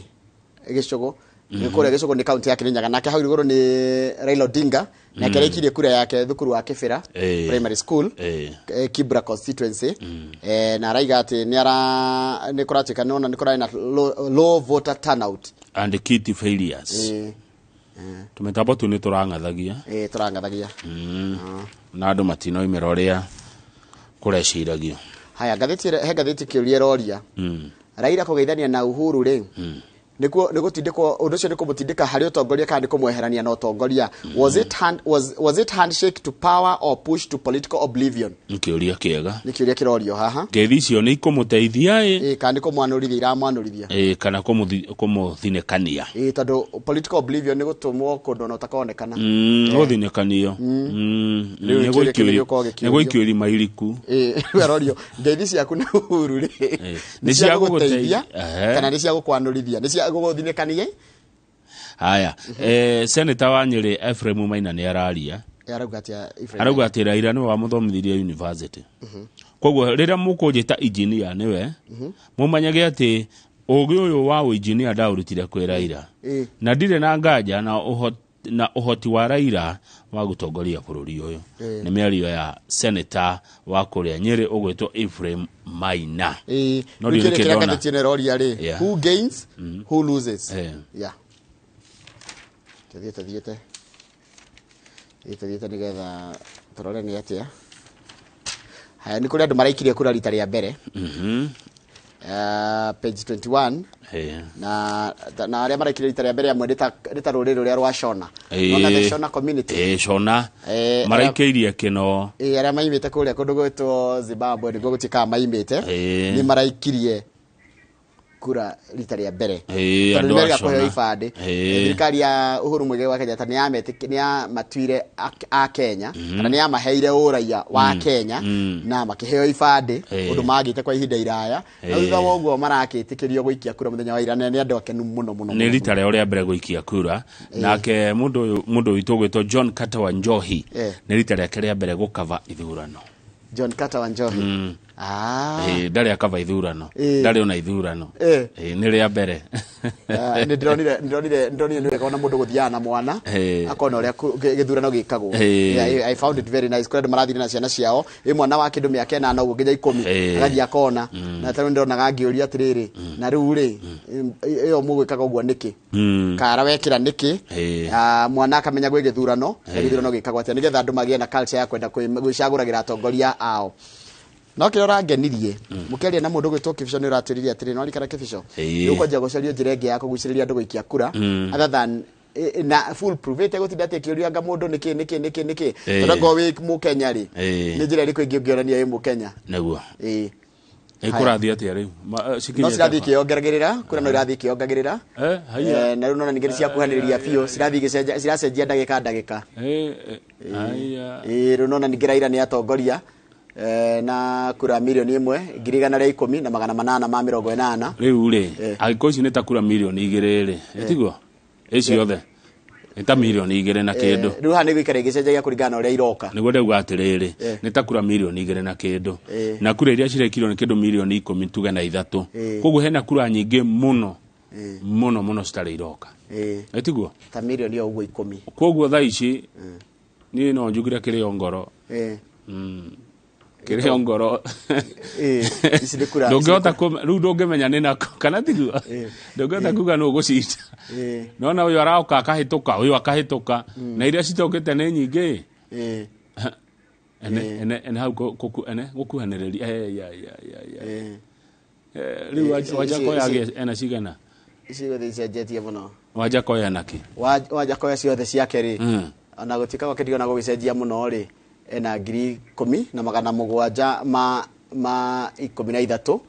Gĩcũgũ nĩ kũrĩa, Gĩcũgũ nĩ kaunti ya Kirinyaga. Nake hau igũrũ nĩ Raila Odinga, nake araikirie kura yake thukuru wa Kibera Primary School, Kibra constituency. Na araiga atĩ nĩ ara nĩ kũratuĩka nĩwona nĩ kũrarĩ na low voter turnout and key failures. Tũmĩtambo tu nĩ tũrang'athagia. Tũrang'athagia. Na andũ matinoimĩra ũrĩa kũreciragio. Haya, ngathĩti he ngathĩti kĩũria ĩroria, Raila kũgeithania na Uhuru rĩ, nĩkuo nĩ gũtindĩkwo ũndũ ũcio, nĩ kũmũtindĩka harĩ ũtongoria kana nĩ kũmweherania na ũtongoria? Was it handshake to power or push to political oblivion? Nĩ kĩũria kĩega. Nĩ kĩũria kĩrorio haha. Ngeithi icio nĩ ikũmũteithia ĩ? Kana nĩ kũmwanũrithia iramwanũrithia. Kana kũmũthinĩkania. Tondũ political oblivion nĩ gũtũmwo kũndũ ona ũtakonekana. Gũthinĩkanio. Rĩu Nĩ kĩũria kĩu nĩ gĩgũkorwo nĩ gĩkĩũrio. gũikio irima iriku. Rĩu arorio, ngeithi ciaku na Uhuru rĩ, Nĩ nĩ cia cia gũgũteithia gũgũteithia. Ehe. kana nĩ cia gũkwanũrithia, nĩ cia gũgũthinĩkania? Haya, Senator wa Nyĩrĩ Ephraim Maina nĩ araria. Arauga atĩa Ephraim? Arauga atĩ Raila nĩwe wamũthomithirie university. Koguo rĩrĩa mũkũnjĩta engineer nĩwe, mũmenyage atĩ ũgĩ ũyũ wa ũinjinia ndaũrutire kwĩ Raila. Na ndirĩ na nganja na ũhoti, na ũhoti wa Raila wa gũtongoria bũrũri ũyũ. Nĩ mĩario ya senator wa kũrĩa Nyĩrĩ ũgwĩtwo Ephraim Maina. No Rĩu ndiũĩ kĩrĩa nĩkĩ kĩrĩa ndona. ngathĩti ĩno ĩroria rĩ, who gains, who loses? Yeah, tũthiĩte thiĩte thiĩte thiĩte nĩgetha tũrore nĩ atĩa. Haya, nĩ kũrĩ andũ maraikirie kura rita rĩa mbere. Page 21. Na arĩa maraikire rita rĩa mbere amwe nĩ ta rũrĩrĩ rũrĩa rwa Shona. Nona the Shona community. Shona. Maraikĩirie kĩno. Arĩa maimĩte kũrĩa kũndũ gwĩtwo Zimbabwe nĩguo gũtuĩkaga maimĩte, nĩ maraikirie kura rita rĩa mbere. Tondũ Andũ nĩ merĩga a kũheo Shona. ibandĩ. Thirikari ya Uhuru Muigai wa Kenyatta nĩ yamatuire a Kenya, kana nĩ yamaheire ũraiya wa Kenya na makĩheo ibandĩ, ũndũ magĩte kwa ihinda iraya, na thutha wa ũguo marakĩtĩkĩrio gũikia kura mũthenya wa ira, na nĩ andũ akenu mũno mũno Nĩ mũno. rita rĩao rĩa mbere gũikia kura. Nake mũndũ ũyũ, mũndũ witũ ũgwĩtwo John Carter wa Njohi, nĩ rita rĩake rĩa mbere gũkava ithurano. John Carter wa Njohi. Ndarĩ akava ithurano. Ndarĩ ona ithurano. Nĩ rĩa mbere. Nĩ ndĩronire nĩ wega ona mũndũ gũthiaga na mwana akona ũrĩa gĩthurano gĩkagwo. Yeah, I found it very nice. Kũrĩ andũ marathire na ciana ciao, ĩ mwana wa kĩndũ mĩaka 8 ũguo nginya 10, agathiĩ akona. Na tarĩu ndĩronaga ngĩũria atĩrĩrĩ, na rĩu rĩ, ĩyo mũgwĩkaga ũguo nĩkĩ? Kara wekĩra nĩkĩ? Mwana akamenya gwĩ gĩthurano, na gĩthurano gĩkagwo atĩa, nĩgetha andũ magĩe na culture ya kwenda gwĩcagũragĩra atongoria ao. No kĩrĩa ũrangenirie, mũkĩaria na mũndũ ũgwĩtwo Kĩbico nĩ ũratwĩrire atĩrĩ, no rikara Kĩbico, nĩ ũkwanjia gũcaria njĩra ĩngĩ ya kũgucĩrĩria andũ gũikia kura, other than na full proof ĩte gũtinda atĩ ĩkĩũria anga mũndũ nĩkĩ nĩkĩ nĩkĩ nĩkĩ. Tondũ angorwo wĩ Mũkenya rĩ, nĩ njĩra ĩrĩkũ ĩngĩ ũngĩonania wĩ Mũkenya? Nĩguo. Ĩkũrathiĩ atĩa rĩu? No Cikinyĩte cirathiĩ ba? ikĩongagĩrĩra, kura no irathiĩ ikĩongagĩrĩra. Haiya. Na rĩu nona ningĩ nĩ ciakuhanĩrĩria biũ, cirathiĩ igĩcenjia, ciracenjia ndagĩka ndagĩka. Haiya. Rĩu nona ningĩ Raila nĩ atongoria, na kura mirioni ĩmwe, ngiri igana rĩa ikũmi na magana manana ma mĩrongo ĩnana. Rĩu rĩ, angĩkorwo ici nĩ ta kura mirioni 2 rĩ, ĩtiguo? Ĩ ciothe nĩ ta mirioni 2 na kĩndũ. Rĩu haha nĩ gũikara igĩcenjagia kũringana na ũrĩa iroka. Nĩguo ndauga atĩrĩrĩ, nĩ ta kura mirioni 2 na kĩndũ. Na kura iria cirekirwo nĩ kĩndũ mirioni ikũmi tuge na ithatũ. Koguo hena kura nyingĩ mũno, mũno mũno citarĩ iroka. Ĩtiguo? Ta mirioni o ũguo 10. Koguo thaa ici, niĩ no njugire kĩrĩo ngoro. Kĩrĩo ngoro. Ici nĩ kura, Ndũngĩhota rĩu ndũngĩmenya nĩ nako, kana tiguo? Ndũngĩhota kuga nũ ũgũcinda. Nona ũyũ aroka akahĩtũka, ũyũ akahĩtũka. Na iria citokĩte nĩ nyingĩ. Ene, ene, ene hau ene, gũkuhanĩrĩria. Ya, ya, ya, ya. Rĩu Wajakoya agĩe ena cigana? Ici ciothe icenjetie mũno. Wajakoya ena kĩ? Wajakoya ciothe ciake rĩ, ona gũtuĩka gwake ndirona gũgĩcenjia mũno rĩ, ena ngiri ikũmi na magana mũgwanja ma ikũmi na ithatũ.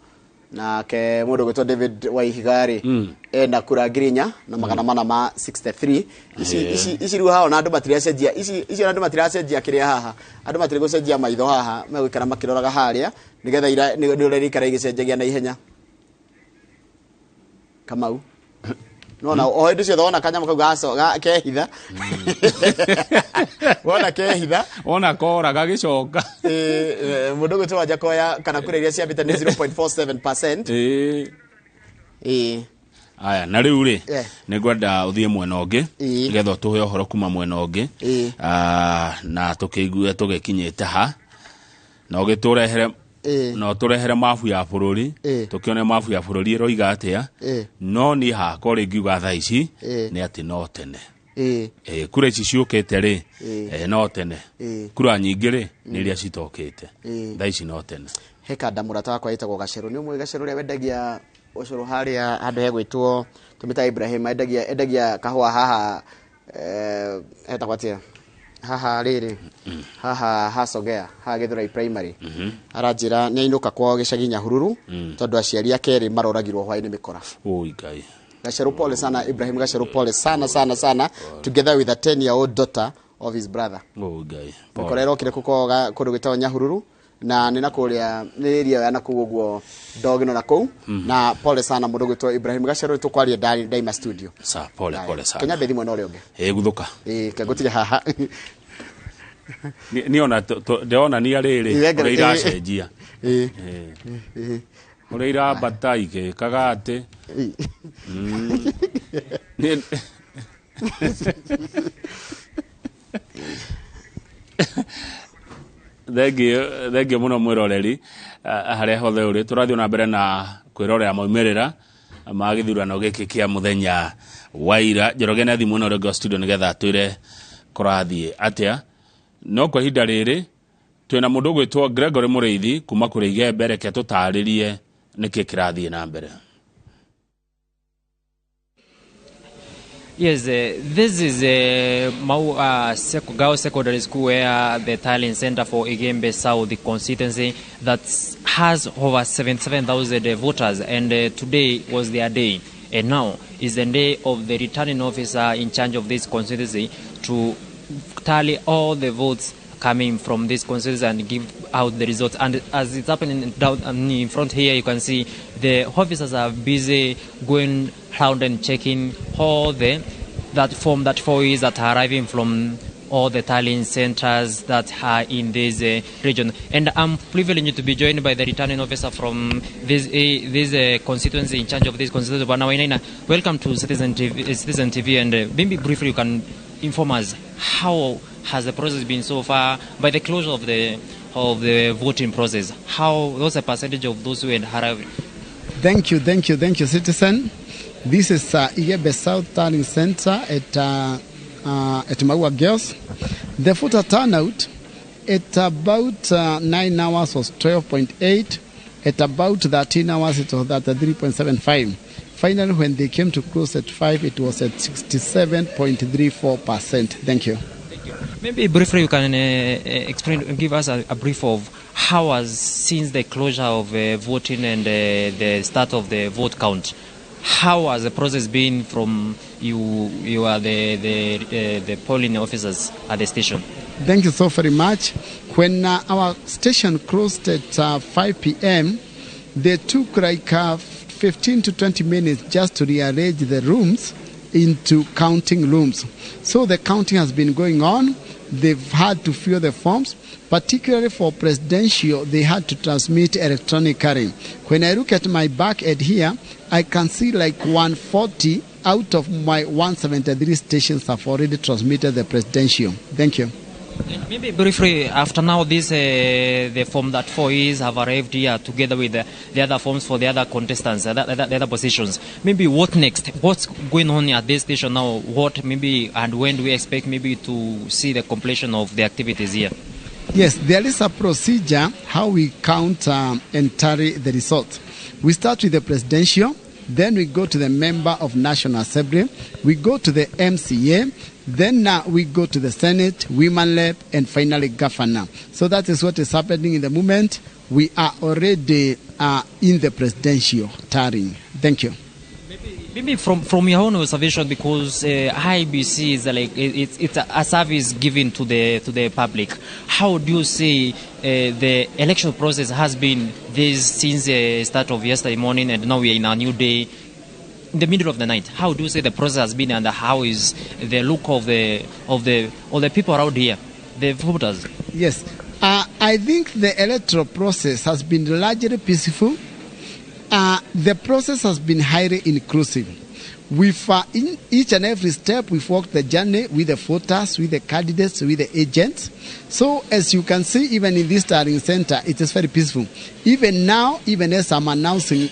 Nake mũndũ ũgwĩtwo David Waihiga rĩ, ena kura ngiri inya na magana mana ma 63. Ici, ici, ici rĩu haha ona andũ matiracenjia, ici, ici ona andũ matiracenjia kĩrĩa haha. Andũ matirĩ gũcenjia maitho haha, megũikara makĩroraga harĩa, nĩgetha ira, nĩ ũrĩa rĩikara igĩcenjagia na ihenya. Kamau. Nona, o hĩndĩ ciothe wona kanyamũ kau kehitha. Wona kehitha. Wona kora gagĩcoka. Mũndũ ũgwĩtwo Wajakoya kana kura iria ciambĩte nĩ 0.47%. Aya, na rĩu rĩ, nĩ ngwenda ũthiĩ mwena ũngĩ, nĩgetha ũtũhe ũhoro kuma mwena ũngĩ. Na tũkĩigue tũgĩkinyĩte ha. Na ũgĩtũrehere na ũtũrehere mabu ya bũrũri, tũkĩone mabu ya bũrũri ĩroiga atĩa. No niĩ hakwa ũrĩa ingiuga thaa ici, nĩ atĩ no tene. Kura ici ciũkĩte rĩ, no tene. Kura nyingĩ rĩ, nĩ iria citokĩte. Thaa ici no tene. He kanda mũrata wakwa wĩtagwo Gacerũ. Nĩ ũmũĩ Gacerũ ũrĩa wendagia ũcũrũ harĩa handũ hegwĩtwo tũmĩta Ibrahim, endagia kahũa haha, hetagwo atĩa? Haha rĩrĩ, haha Hasogea, haha Gĩthũrai Primary. Aranjĩra nĩ ainũka kwao gĩcagi Nyahururu, tondũ aciari ake erĩ maroragirwo hwaĩ-inĩ mĩkora. Oi Ngai. Gacerũ pole sana, Ibrahim Gacerũ pole sana sana sana, together with a 10-year-old daughter of his brother. Oi Ngai. Mĩkora ĩrokire kũkoga kũndũ gwĩtagwo Nyahururu, na nĩ na kũrĩa, nĩ area ya na kũu ũguo Ndogino na kũu. Na pole sana mũndũ gwĩtwo Ibrahim Gacerũ, tũkwaria ndaima studio. Sa, pole, pole sana. Kenya mbethi mwena ũrĩa ũngĩ. Guthũka. Kengũtige haha. Ni ona ndĩronania rĩrĩ, Iwe ũrĩa iracenjia. Ĩĩ. Ĩĩ. Ũrĩa irambata igĩkaga atĩ. Thengio, thengio mũno mwĩroreri harĩa hothe ũrĩ. Tũrathiĩ na mbere na kwĩrorera maumĩrĩra ma gĩthurano gĩkĩ kĩa mũthenya wa ira. Njoroge nĩ athiĩ mwena ũrĩa ũngĩ wa studio nĩgetha atwĩre kũrathiĩ atĩa. No kwa ihinda rĩrĩ twĩna mũndũ ũgwĩtwo Gregory Mũrĩithi kuma kũrĩ Igembe. Reke tũtarĩrie nĩkĩ kĩrathiĩ na mbere. Yes, this is Girls Secondary School, where the tallying center for Igembe South constituency that has over 77,000 voters, and today was their day. And now is the day of the returning officer in charge of this constituency to tally all the votes coming from this constituency and give out the results. And as it's happening down in front here, you can see the officers are busy going round and checking all the that form that 4 is that are arriving from all the tallying centers that are in this region. And I'm privileged to be joined by the returning officer from this constituency, in charge of this constituency, Bwana Wainaina. Welcome to Citizen TV, Citizen TV, and maybe briefly you can inform us how has the process been so far by the closure of the voting process. How was the percentage of those who had arrived? Thank you, thank you, thank you, Citizen. This is Igembe South Tallying Center at Maua Girls. The voter turnout at about 9 hours was 12.8. At about 13 hours, it was at 3.75. Finally, when they came to close at 5, it was at 67.34%. Thank you. Thank you. Maybe briefly you can explain, give us a brief of how has, since the closure of voting and the start of the vote count, how has the process been from you are the polling officers at the station? Thank you so very much. When our station closed at 5 p.m., they took like 15 to 20 minutes just to rearrange the rooms into counting rooms. So the counting has been going on. They've had to fill the forms. Particularly for presidential, they had to transmit electronically. When I look at my back end here, I can see like 140 out of my 173 stations have already transmitted the presidential. Thank you. And maybe briefly, after now this, the form that 4 is have arrived here together with the other forms for the other contestants, the other positions. Maybe what next? What's going on at this station now? What maybe and when do we expect maybe to see the completion of the activities here? Yes, there is a procedure how we count and tally the results. We start with the presidential, then we go to the member of National Assembly, we go to the MCA, then we go to the Senate, Women Rep, and finally governor. So that is what is happening in the moment. We are already in the presidential tallying. Thank you. Maybe from your own observation, because IEBC is like it's a service given to the public. How do you see the election process has been this since the start of yesterday morning, and now we are in a new day, in the middle of the night? How do you say the process has been, and how is the look of the people around here, the voters? Yes, I think the electoral process has been largely peaceful. The process has been highly inclusive. We've, in each and every step, we've walked the journey with the voters, with the candidates, with the agents. So as you can see, even in this tallying center, it is very peaceful. Even now, even as I'm announcing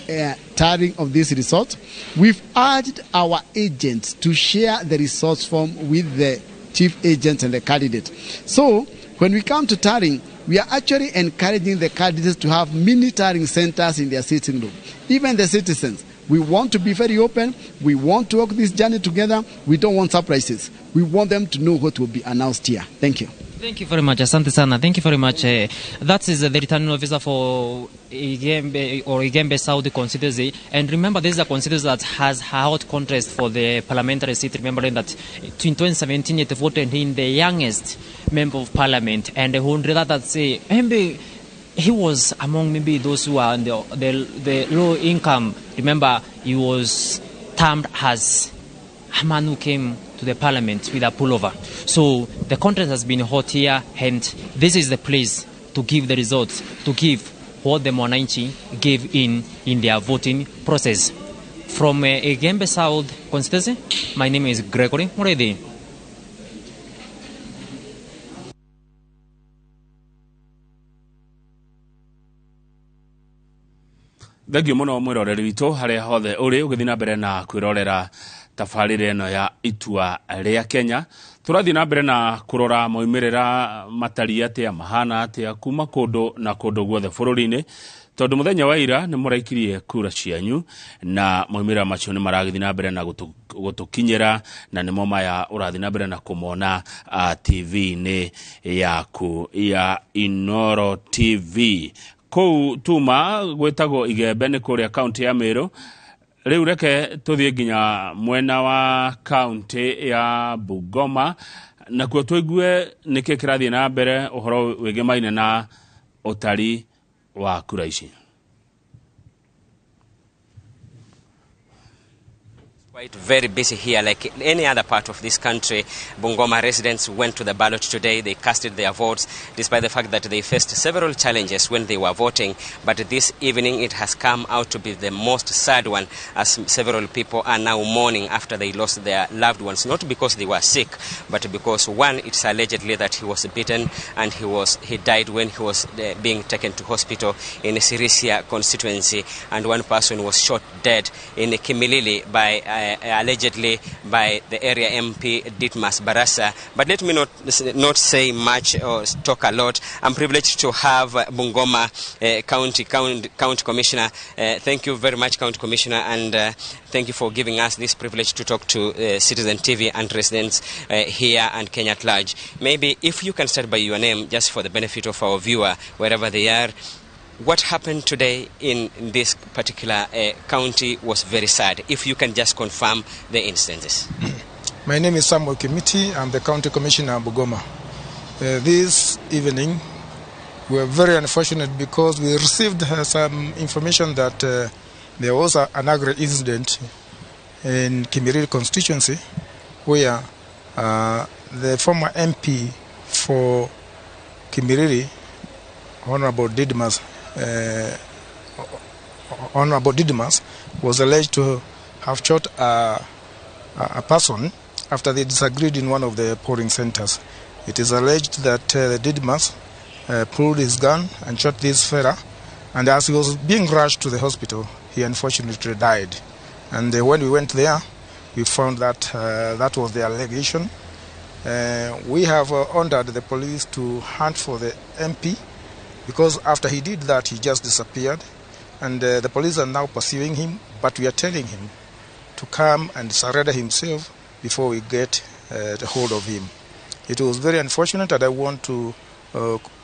tallying of this result, we've urged our agents to share the results form with the chief agent and the candidate. So when we come to tallying, we are actually encouraging the candidates to have mini tallying centers in their sitting room. Even the citizens. We want to be very open. We want to walk this journey together. We don't want surprises. We want them to know what will be announced here. Thank you. Thank you very much. Asante sana. Thank you very much. That is the returning officer for Igembe or Igembe South constituency. And remember, this is a constituency that has a hot contest for the parliamentary seat. Remembering that in 2017, it voted in the youngest member of parliament, and who would rather say maybe he was among maybe those who are on the low income. Remember, he was termed as a man who came to the parliament with a pullover. So the contest has been hot here, and this is the place to give the results, to give what the Mwananchi gave in their voting process. From Igembe South constituency, my name is Gregory Mureithi. Thengiũ mũno mwĩroreri witũ harĩa hothe ũrĩ ũgĩthiĩ na mbere na kwĩrorera tabarĩra ĩno ya Itua rĩa Kenya. Tũrathiĩ na mbere na kũrora maumĩrĩra matariĩ atĩa, mahana atĩa kuma kũndũ na kũndũ guothe bũrũri-inĩ, tondũ mũthenya wa ira nĩ mũraikirie kura cianyu na maumĩrĩra macio nĩ maragĩthiĩ na mbere na gũtũkinyĩra, na nĩmo maya ũrathiĩ na mbere na kũmona TV-inĩ yaku ya Inooro TV. Kũu tuma gwĩtagwo Igembe nĩ kũrĩa kaunti ya Meru. Rĩu reke tũthiĩ nginya mwena wa kaunti ya Bungoma nakuo tũigue nĩkĩ kĩrathiĩ na mbere ũhoro wĩgemaine na ũtari wa kura ici. Quite very busy here, like in any other part of this country. Bungoma residents went to the ballot today. They casted their votes, despite the fact that they faced several challenges when they were voting. But this evening, it has come out to be the most sad one, as several people are now mourning after they lost their loved ones, not because they were sick, but because, one, it's allegedly that he was beaten and he died when he was being taken to hospital in Sirisia constituency, and one person was shot dead in Kimilili by allegedly by the area MP Didmus Barasa. But let me not say much or talk a lot. I'm privileged to have Bungoma County Commissioner. Thank you very much, County Commissioner, and thank you for giving us this privilege to talk to Citizen TV and residents here and Kenya at large. Maybe if you can start by your name, just for the benefit of our viewer, wherever they are. What happened today in this particular county was very sad. If you can just confirm the instances. My name is Samuel Kimiti. I'm the County Commissioner of Bungoma. This evening, we are very unfortunate because we received some information that there was an agri incident in Kimilili constituency where the former MP for Kimilili, Honorable Didmus, was alleged to have shot a person after they disagreed in one of the polling centers. It is alleged that Didmus pulled his gun and shot this fella, and as he was being rushed to the hospital, he unfortunately died. And when we went there, we found that that was the allegation. We have ordered the police to hunt for the MP, because after he did that, he just disappeared. And the police are now pursuing him, but we are telling him to come and surrender himself before we get the hold of him. It was very unfortunate, and I want to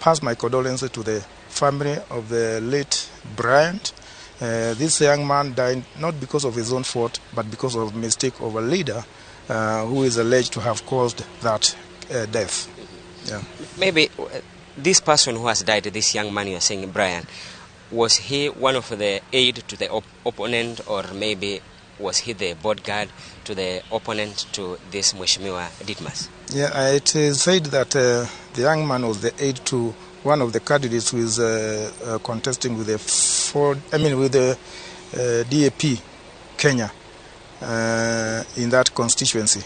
pass my condolences to the family of the late Bryant. This young man died not because of his own fault, but because of mistake of a leader who is alleged to have caused that death. Yeah. Maybe this person who has died, this young man you are saying, Brian, was he one of the aide to the opponent, or maybe was he the bodyguard to the opponent to this Mheshimiwa Didmus? Yeah, it is said that the young man was the aide to one of the candidates who is contesting with the DAP Kenya in that constituency.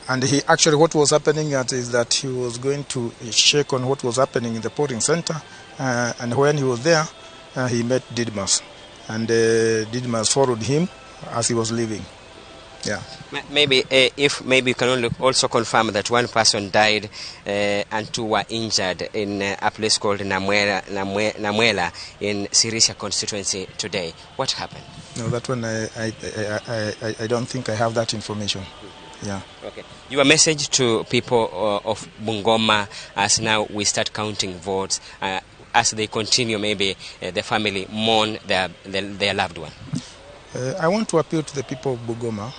And he actually, what was happening is that he was going to check on what was happening in the polling center, and when he was there, he met Didmus, and Didmus followed him as he was leaving. Yeah. Maybe if maybe you can also confirm that one person died and two were injured in a place called Namwela in Sirisia constituency today. What happened? No, that one I don't think I have that information. Yeah. Okay. Your message to people of Bungoma as now we start counting votes, as they continue, maybe the family mourn their loved one. I want to appeal to the people of Bungoma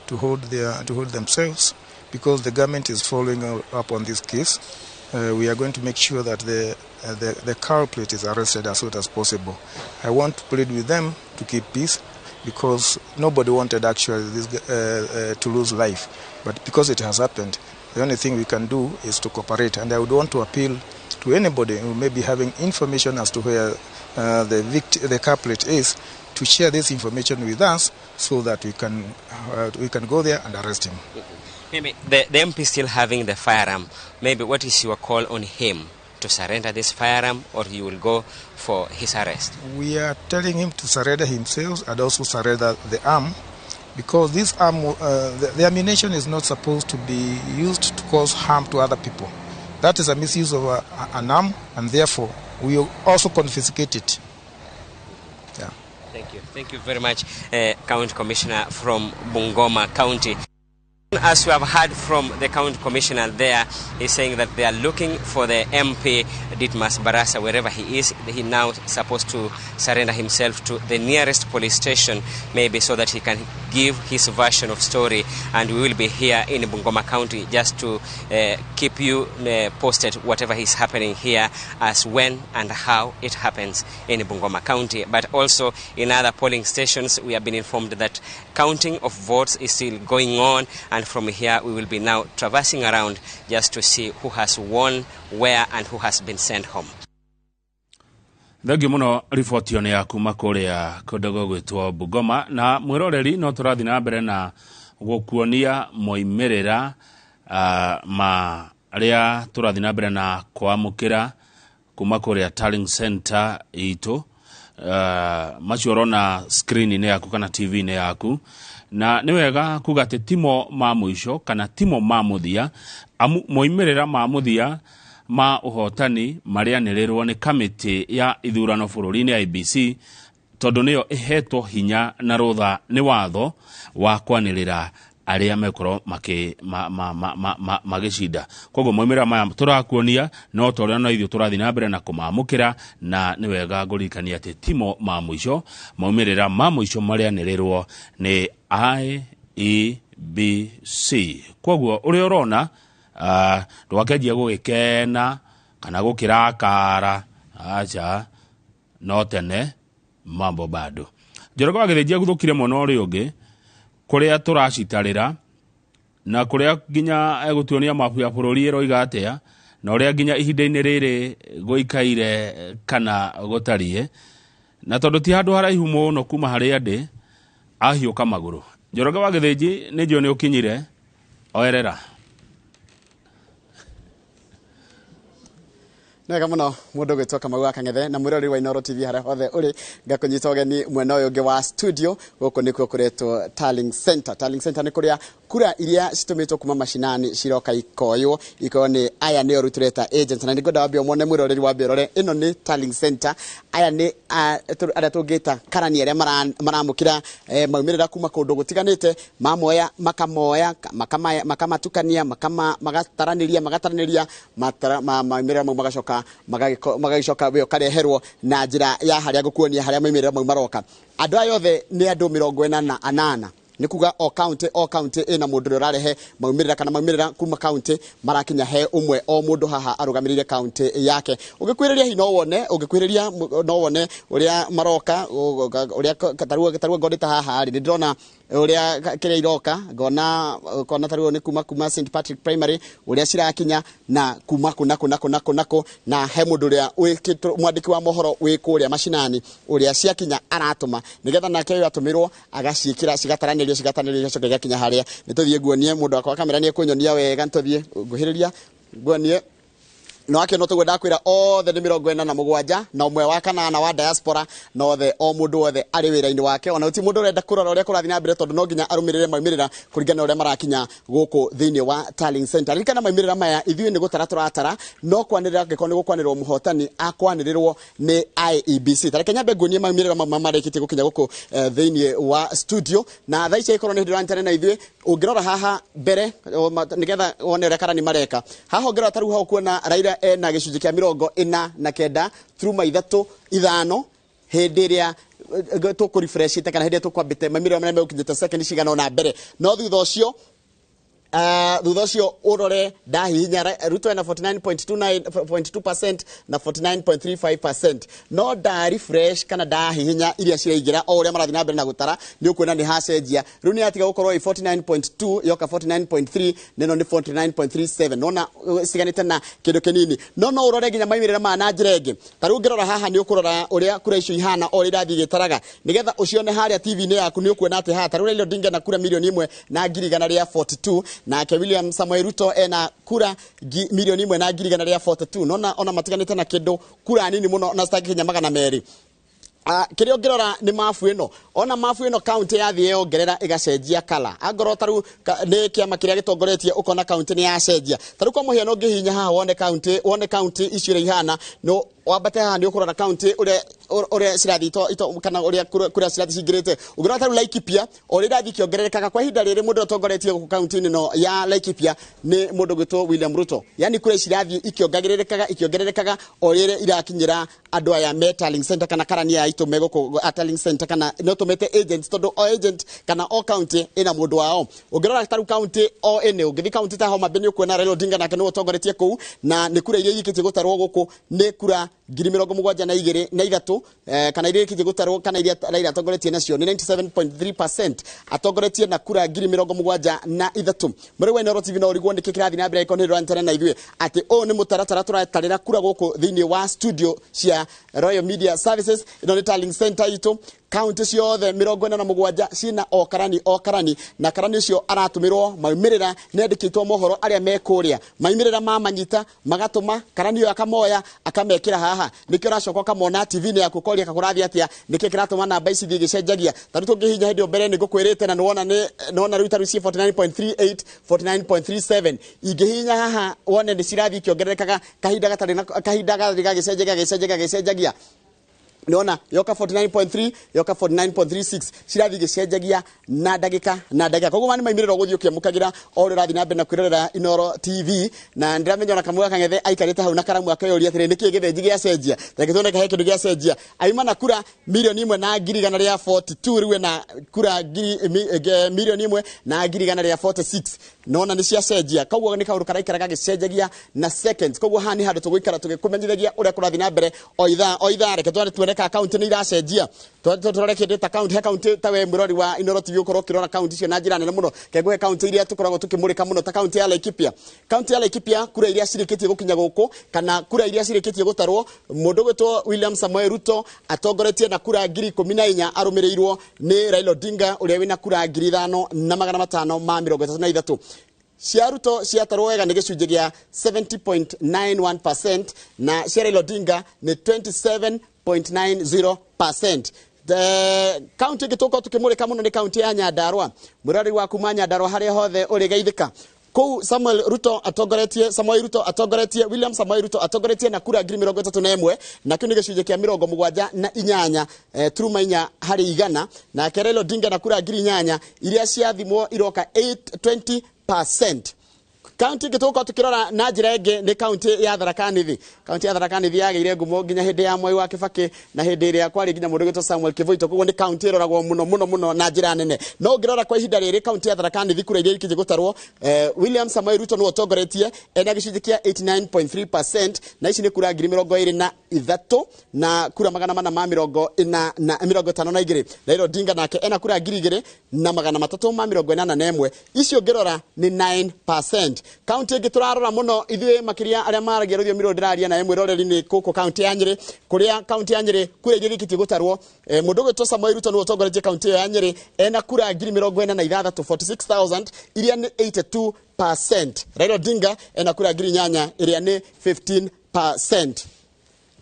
to hold themselves, because the government is following up on this case. We are going to make sure that the culprit is arrested as soon as possible. I want to plead with them to keep peace, because nobody wanted actually this, to lose life. But because it has happened, the only thing we can do is to cooperate. And I would want to appeal to anybody who may be having information as to where the culprit is, to share this information with us so that we can go there and arrest him. Maybe the MP still having the firearm. Maybe what is your call on him? To surrender this firearm, or you will go for his arrest? We are telling him to surrender himself and also surrender the arm, because this arm, the ammunition is not supposed to be used to cause harm to other people. That is a misuse of an arm, and therefore we will also confiscate it. Yeah. Thank you. Thank you very much, County Commissioner from Bungoma County. As we have heard from the county commissioner there, he's saying that they are looking for the MP, Didmus Barasa, wherever he is. He now supposed to surrender himself to the nearest police station, maybe so that he can give his version of story. And we will be here in Bungoma County just to keep you posted whatever is happening here, as when and how it happens in Bungoma County. But also in other polling stations, we have been informed that counting of votes is still going on, and from here we will be now traversing around just to see who has won, where, and who has been sent home. Thengiũ mũno riboti ĩyo nĩ ya kuma kũrĩa kũndũ gũgwĩtwo Bungoma. Na mwĩroreri, no tũrathiĩ na mbere na gũkuonia moimĩrĩra ma arĩa tũrathiĩ na mbere na kwamũkĩra kuma kũrĩa Tallying Center itũ. Macio ũrona screen-inĩ yaku kana TV-inĩ yaku, na nĩ wega kuga atĩ timo ma mũico kana timo ma mũthia, amu moimĩrĩra ma mũthia ma ũhotani marĩanĩrĩrwo nĩ kamĩtĩ ya ithurano bũrũri-inĩ IEBC, tondũ nĩyo ĩhetwo hinya na rũtha nĩ watho wa kwanĩrĩra arĩa mekorwo magĩcinda. Koguo moimĩrĩra maya tũrakuonia no ta ũrĩa no ithuĩ tũrathiĩ na mbere na kũmamũkĩra, na nĩ wega ngũririkania atĩ timo ma mũico, maumĩrĩra ma mũico marĩanĩrĩrwo nĩ IEBC. Koguo ũrĩa ũrona ndũgakĩanjia gũgĩkena kana gũkĩrakara, acha, no tene mambo bado. Njoroge wa Gĩthĩnji aguthũkire mwena ũrĩa ũngĩ kũrĩa tũracitarĩra, na kũrĩa nginya egũtuonia mabu ya bũrũri ĩroiga atĩa, na ũrĩa nginya ihinda-inĩ rĩrĩ gũikaire kana gũtariĩ. Na tondũ ti handũ haraihu mũno kuma harĩa ndĩ, ahiũka magũrũ. Njoroge wa Gĩthĩnji, nĩ njũĩ nĩ ũkinyire, oerera. Nĩwega mũno mũndũ gwĩtwo Kamau wa Kang'ethe na mwĩroreri wa Inooro TV harĩa hothe ũrĩ, ngakũnyita ũgeni mwena ũyũ ũngĩ wa studio. Gũkũ nĩkuo kũretwo Tallying Center. Tallying Center nĩ kũrĩa kura iria citũmĩtwo kuma macinani ciroka ikoywo, ikoywo nĩ aya nĩo rĩu tũreta agents. Na nĩngwenda wambe ũmone mwĩroreri wambe ũrore, ĩno nĩ Tallying Center. Aya nĩ arĩa tũngĩta karani arĩa maramũkĩra maumĩrĩra kuma kũndũ gũtiganĩte, mamoya makamoya makamatukania magataranĩria maumĩrĩra mau magacoka magagicoka we ukareherwo na njira ya haria ngukuonia haria maumĩrĩra mau maroka. Andũ aya othe nĩ andũ 48, nĩ kuga o county ĩna mũndũ ũrĩa ũrarehe maumĩrĩra kana maumĩrĩra kuma county marakinya he ũmwe, o mũndũ haha arũgamĩrĩire county yake. Ũngĩkwĩrĩria hihi no wone, ũngĩkwĩrĩria no wone ũrĩa maroka, ũrĩa tarua ngondĩta haha rĩ, nĩ ndĩrona ũrĩa kĩrĩa iroka, ngona kona tarua nĩ kuma St Patrick Primary ũrĩa cirakinya na kuma kũ na kũ na kũ na kũ na kũ, na he mũndũ ũrĩa mwandĩki wa mohoro wĩ kũrĩa macinani ũrĩa ciakinya aratũma nĩgetha nake ũyũ atũmĩrwo agaciĩkĩra cigataranĩrio cigacoka igakinya harĩa. Nĩ tũthiĩ nguonie mũndũ wakwa wa kamera nĩ ekũnyonia wega, nĩ tũthiĩ nguhĩrĩria nguonie. No akĩona tũguo ndakwĩra othe nĩ 47 na ũmwe wa kanana wa diaspora, na othe o mũndũ wothe arĩ wĩra-inĩ wake. Ona ti mũndũ ũrenda kũrora ũrĩa kũrathiĩ na mbere, tondũ no nginya arũmĩrĩre maumĩrĩra kũringana na ũrĩa marakinya gũkũ thĩinĩ wa Tallying Center. Ririkana maumĩrĩra maya ithuĩ nĩ gũtara tũratara, no kwanĩrĩra angĩkorwo nĩ gũkwanĩrĩrwo mũhotani akwanĩrĩrwo nĩ IEBC. Ta reke nyambe nguonie maumĩrĩra mau marĩkĩtie gũkinya gũkũ thĩinĩ wa studio. Na thaa ici angĩkorwo nĩ hĩndĩ ũranyitanĩra na ithuĩ, ũngĩrora haha mbere nĩgetha wone ũrĩa karani mareka haha, ũngĩrora ta rĩu hau ũkuona Raila ena gĩcunjĩ kĩa 49 turuma 35 hĩndĩ ĩrĩa tũkũrefreshite kana hĩndĩ ĩrĩa tũkwambĩte maumĩrĩra marĩa megũkinyĩte second cigana ũna mbere. No thutha ũcio Thutha ũcio ũrore ndahihinya Ruto ena 49.29.2% na 49.35%, no nda refresh kana ndahihinya iria ciraingĩra o ũrĩa marathiĩ na mbere na gũtara, nĩ ũkuona nĩ hacenjia. Rĩu nĩ yatiga gũkorwo ĩ 49.2, yoka 49.3, nĩno nĩ 49.37. Nona ciganĩte na kĩndũ kĩnini, no ũrore nginya maumĩrĩra maya na njĩra ĩngĩ. Ta rĩu ũngĩrora haha, nĩ ũkũrora ũrĩa kura icio ihana o ũrĩa irathiĩ igĩtaraga, nĩgetha ũcione harĩa TV-inĩ yaku. Nĩ ũkuona atĩ haha ta rĩu Raila Odinga na kura 1,100,042, nake William Samoei Ruto ena kura 1,100,142. Nona ona matiganĩte na kĩndũ kura nini mũno na citangĩkinya 200. Kĩrĩa ũngĩrora nĩ mabu ĩno. Ona mabu ĩno, kaunti yathiĩ yongerera ĩgacenjia kala. Angorwo ta rĩu nĩ kĩama kĩrĩa gĩtongoretie, ũkona kaunti nĩ yacenjia. Ta rĩu kwa mũhiano, ũngĩhihinya haha wone kaunti icio ũrĩa ihana, no wambate haha, nĩ ũkũrora kaunti ũrĩa cirathiĩ kana ũrĩa kura cirathiĩ cingĩrĩte. Ũngĩrora ta rĩu Laikipia, o ũrĩa irathiĩ ikĩongererekaga, kwa ihinda rĩrĩ mũndũ ũrĩa ũtongoretie gũkũ kaunti-inĩ ĩno ya Laikipia nĩ mũndũ ũgwĩtwo William Ruto. Yani kura ici irathiĩ ikĩongagĩrĩrĩkaga, ikĩongererekaga o rĩrĩa irakinyĩra andũ aya me tallying center kana karani aya aitũ me gũkũ a tallying center, kana no tũmete agents, tondũ o agent kana o county ĩna mũndũ wao. Ũngĩrora ta rĩu county o ĩnĩ, ũngĩthiĩ county ta Homa Bay, nĩ ũkuona Raila Odinga nake nĩwe ũtongoretie kũu, na nĩ kura iria irĩkĩtie gũtarwo gũkũ nĩ kura 72,003, kana iria irĩkĩtie gũtarwo kana iria Raila atongoretie nacio nĩ 97.3%, atongoretie na kura 73,000. Mũrĩ wa Inooro TV, no ũrigwo nĩkĩ kĩrathiĩ na mbere angĩkorwo nĩ ũranyitanĩra na ithuĩ, atĩ ũyũ nĩ mũtaratara tũratarĩra kura gũkũ thĩinĩ wa studio cia Royal Media Services. Ĩno nĩ tallying center itũ. Kaunti ciothe 47 ciĩna o karani o karani, na karani ũcio aratũmĩrwo maumĩrĩra nĩ andĩkĩtwo mohoro arĩa me kũrĩa. Maumĩrĩra mamanyita, magatũma karani ũyũ, akamoya akamekĩra haha. Nĩkĩo ũracoka ũkamona TV-inĩ yaku, ũkoria kakũrathiĩ atĩa, nĩkĩ kĩratũma namba ici thiĩ igĩcenjagia. Ta rĩu tũngĩhihinya hĩndĩ ĩyo mbere nĩ ngũkwĩrĩte, na nĩwona nĩ nĩwona rĩu ta rĩu ciĩ 49.38, 49.37. Ingĩhihinya haha wone nĩ cirathiĩ ikĩongererekaga kahinda gatarĩ na kahinda, gathiĩ gagĩcenjagia, gagĩcenjagia, gagĩcenjagia. Nĩwona yoka 49.3, yoka 49.36, cirathiĩ igĩcenjagia na ndagĩka na ndagĩka. Koguo mani maimĩrĩra ũgũthiĩ ũkĩamũkagĩra o ũrĩa ũrathiĩ na mbere na kwĩrorera Inooro TV. Na ndĩramenya ona Kamũga Kang'ethe aikarĩte hau na karamu akeyũria atĩrĩ, nĩkĩ gĩthĩnji gĩacenjia? Reke tuone kahe kĩndũ gĩacenjia. Aima na kura 1,100,142, rĩu ena kura 1,100,146. Nona nĩ ciacenjia. Koguo nĩ kaũndũ karaikara gagĩcenjagia na seconds. Koguo haha nĩ handũ tũgũikara tũgĩkũmenyithagia ũrĩa kũrathiĩ na mbere o ithaa o ithaa. Reke tuone ka kaunti nĩ iracenjia. Tũrore kĩndũ ta kaunti, he kaunti ta we mwĩrori wa Inooro TV ũkorwo ũkĩrora kaunti icio na njĩra nene mũno. Kengũhe kaunti iria tũkoragwo tũkĩmũrĩka mũno, ta kaunti ya Laikipia. Kaunti ya Laikipia, kura iria cirĩkĩtie gũkinya gũkũ kana kura iria cirĩkĩtie gũtarwo, mũndũ ũgwĩtwo William Samoei Ruto atongoretie na kura 14,000, arũmĩrĩirwo nĩ Raila Odinga ũrĩa wĩna kura 5,533. Cia Ruto ciatarwo wega nĩ gĩcunjĩ gĩa 70.91%, na cia Raila Odinga nĩ 27.90%. The county ĩngĩ tũkorwo tũkĩmũrĩka mũno nĩ kaunti ya Nyandarua. Mũrori wa kuma Nyandarua harĩa hothe ũrĩ, geithĩka kũu. Samuel Ruto atongoretie, Samuel Ruto atongoretie, William Samuel Ruto atongoretie na kura 31,000, na kĩu nĩ gĩcunjĩ kĩa 78 turuma inya harĩ igana. Nake Raila Odinga na kura 8,000 iria ciathimwo iroka 820%. Kaunti ĩngĩ tũgũkorwo tũkĩrora na njĩra ĩngĩ nĩ kaunti ya Tharaka Nithi. Kaunti ya Tharaka Nithi yagĩire ngumo nginya hĩndĩ ya Mwai wa Kibaki na hĩndĩ ĩrĩa kwarĩ nginya mũndũ ũgwĩtwo Samuel Kivuito. Koguo nĩ kaunti ĩroragwo mũno mũno mũno na njĩra nene. No ũngĩrora kwa ihinda rĩrĩ, kaunti ya Tharaka Nithi, kura iria irĩkĩtie gũtarwo, William Samoei Ruto nĩwe ũtongoretie ena gĩcunjĩ kĩa 89.3%, na ici nĩ kura 23,452. Raila Odinga nake ena kura 2,381. Icio ũngĩrora nĩ 9%. Kaunti ĩngĩ tũrarora mũno ithuĩ, makĩria arĩa maragia rũthiomi rũrũ ndĩraria nawe mwĩroreri, nĩ gũkũ kaunti ya Nyĩrĩ, kũrĩa kaunti ya Nyĩrĩ kura iria irĩkĩtie gũtarwo, mũndũ ũgwĩtwo Samuel Ruto nĩwe ũtongoretie kaunti ĩyo ya Nyĩrĩ ena kura 46,000, 46,000, iria nĩ 82%. Raila Odinga ena kura 8,000, ĩrĩa nĩ 15%.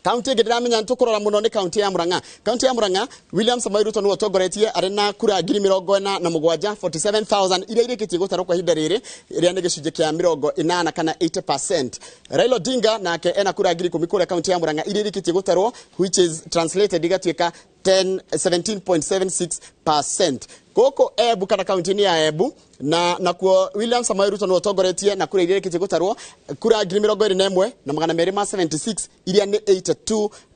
Kaunti ĩngĩ ndĩramenya tũkũrora mũno nĩ kaunti ya Murang'a. Kaunti ya Murang'a, William Samoei Ruto nĩwe ũtongoretie arĩ na kura 47,000, 47,000, iria irĩkĩtie gũtarwo kwa ihinda rĩrĩ, ĩrĩa nĩ gĩcunjĩ kĩa 80 kana 80%. Raila Odinga nake ena kura 10,000 kũrĩa kaunti ya Murang'a iria irĩkĩtie gũtarwo, which is translated igatuĩka 10 17.76%. Gũkũ Embu kana kaunti-inĩ ya Embu na nakuo William Samoei Ruto nĩwe ũtongoretie na kura iria irĩkĩtie gũtarwo kura 21,276 iria nĩ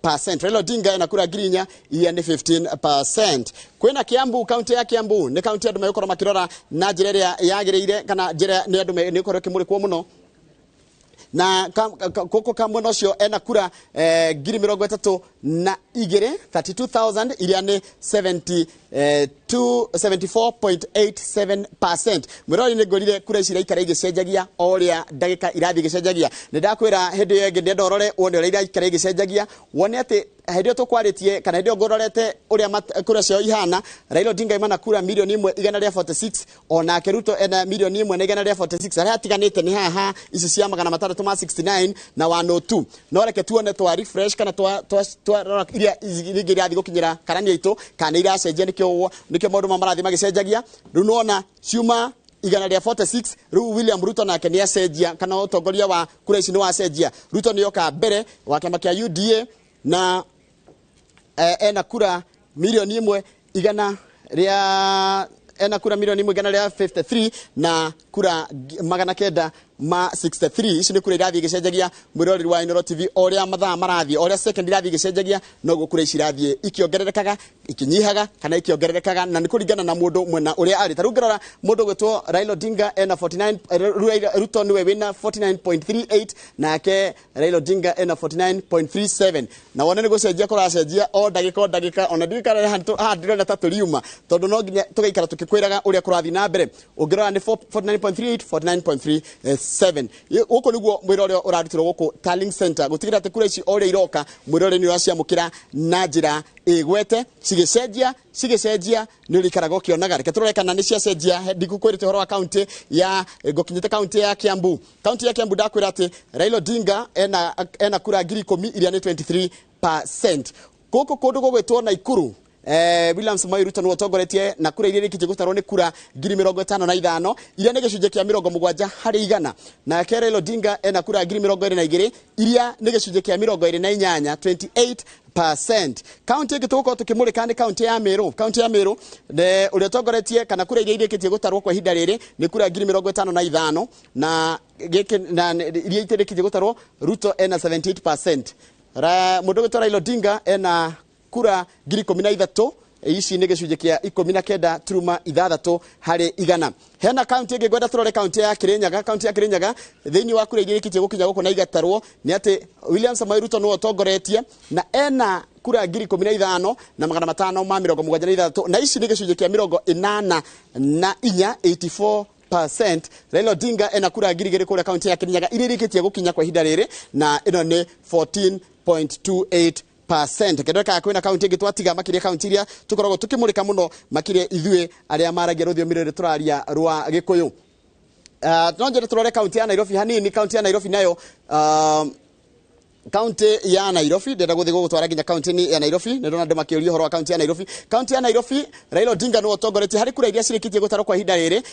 82%. Raila Odinga ena kura 4,000 iria nĩ 15%. Kwĩna Kiambu, kaunti ya Kiambu nĩ kaunti andũ megũkorwo makĩrora na njĩra ĩrĩa yagĩrĩire kana njĩra nĩ andũ nĩ ĩkorwo ĩkĩmũrĩkwo mũno na kũkũ ka mwena ũcio ena kura 32,000 32,000 iria nĩ 74.87%. Mwĩrori nĩ ngorire kura ici iraikara igĩcenjagia o ũrĩa ndagĩka irathiĩ igĩcenjagia. Nĩ ndakwĩra hĩndĩ ĩyo ĩngĩ ndĩrenda ũrore wone ũrĩa iraikara igĩcenjagia, wone atĩ hĩndĩ ĩyo tũkwarĩtie kana hĩndĩ ĩyo ngũrorete ũrĩa kura ciao ihana, Raila Odinga imana kura 1,146,000 onake Ruto ena 1,146,000. Arĩa hatiganĩte nĩ haha ici cia 669 na 102. No reke tuone twa refresh kana twa twa iria rĩngĩ irathiĩ gũkinyĩra karani aitũ kana iracenjia, nĩkĩo maũndũ ma marathiĩ magĩcenjagia. Rĩu nĩwona ciuma 146, rĩu William Ruto nake nĩ acenjia kana ũtongoria wa kura ici nĩ wacenjia. Ruto nĩ oka mbere wa kĩama kĩa UDA na ena kura 1,100,000 rĩa ena kura 1,153,000 na kura 963. Ici nĩ kura irathiĩ igĩcenjagia mwĩroreri wa Inooro TV o ũrĩa mathaa marathiĩ, o ũrĩa second irathiĩ igĩcenjagia noguo kura ici irathiĩ ikĩongererekaga, ikinyihaga kana ikĩongererekaga, na nĩ kũringana na mũndũ mwena ũrĩa arĩ. Ta rĩu ngĩrora mũndũ gwĩtwo Raila Odinga ena 49, Ruto nĩwe wĩna 49.38 nake Raila Odinga ena 49.37. Na wone nĩ gũcenjia kũracenjia o ndagĩka o ndagĩka, ona ndirikana haha ndĩrona ta tũriuma tondũ no nginya tũgaikara tũkĩkwĩraga ũrĩa kũrathiĩ na mbere. Ũngĩrora nĩ 49.38 49.37. Gũkũ nĩguo mwĩra ũrĩa ũrarutirwo gũkũ Tallying Center gũtigĩrĩra atĩ kura ici o ũrĩa iroka mwĩra ũrĩa nĩ ũraciamũkĩra na njĩra ĩgwete, cigĩcenjia cigĩcenjia nĩ ũrĩikaraga ũkĩonaga. Reke tũrore kana nĩ ciacenjia. Ndikũkwĩrĩte ũhoro wa kaunti ya ngũkinyĩte kaunti ya Kiambu. Kaunti ya Kiambu ndakwĩra atĩ Raila Odinga ena kura 10,000 iria nĩ 23%. Gũkũ kũndũ gũgwĩtwo Naikuru, William Samoei Ruto nĩwe ũtongoretie na kura iria irĩkĩtie gũtarwo nĩ kura 55,000 iria nĩ gĩcunjĩ kĩa 70%. Nake Raila Odinga ena kura 22,000 iria nĩ gĩcunjĩ kĩa 28, 28%. Kaunti ĩngĩ tũgũkorwo tũkĩmũrĩka nĩ kaunti ya Meru. Kaunti ya Meru ũrĩa ũtongoretie kana kura iria irĩkĩtie gũtarwo kwa ihinda rĩrĩ nĩ kura 55,000 na gĩkĩ na iria itĩrĩkĩtie gũtarwo Ruto ena 78%. Mũndũ ũgwĩtwo Raila Odinga ena kura 13,000, ici nĩ gĩcunjĩ kĩa 19.6 harĩ igana. Hena kaunti ĩngĩ ngwenda tũrore, kaunti ya Kirinyaga. Kaunti ya Kirinyaga thĩinĩ wa kura iria irĩkĩtie gũkinya gũkũ na igatarwo nĩ atĩ William Samoei Ruto nĩwe ũtongoretie na ena kura 15,576 na ici nĩ gĩcunjĩ kĩa 84, 84%. Raila Odinga ena kura 2,000 kũrĩa kaunti ya Kirinyaga iria irĩkĩtie gũkinya kwa ihinda rĩrĩ na ĩno nĩ 14.28%. Kendo ka kwĩna kaunti ĩngĩ twatiga makĩria kaunti iria tũkoragwo tũkĩmũrĩka mũno makĩria ithuĩ arĩa maragia rũthiomi rũrũ tũraria rwa Gĩkũyũ. No njĩre tũrore kaunti ya Nairobi hanini. Kaunti ya Nairobi nayo kaunti ya Nairobi ndĩrenda gũthiĩ gũgũtwara nginya kaunti-inĩ ya Nairobi. Nĩ ndona andũ makĩũria ũhoro wa kaunti ya Nairobi. Kaunti ya Nairobi Raila Odinga nĩwe ũtongoretie harĩ kura iria cirĩkĩtie gũtarwo kwa ihinda rĩrĩ.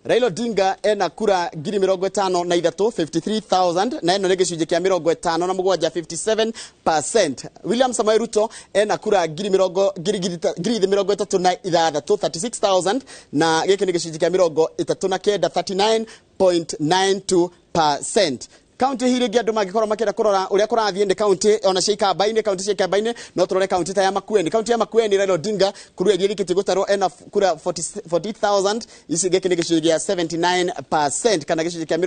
Raila Odinga ena kura 53,000 53,000 na ĩno nĩ gĩcunjĩ kĩa 57, 57%. William Samoei Ruto ena kura 36,000 36,000 na gĩkĩ nĩ gĩcunjĩ kĩa 39, 39.92%. Kaunti hii rĩngĩ andũ mangĩkorwo makĩenda kũrora ũrĩa kũrathiĩ nĩ kaunti ona cia Ikamba-inĩ, kaunti cia Ikamba-inĩ no tũrore kaunti ta ya Makueni. Kaunti ya Makueni Raila Odinga kura iria irĩkĩtie gũtarwo ena kura 48,000, ici gĩkĩ nĩ gĩcunjĩ gĩa 79% kana gĩcunjĩ kĩa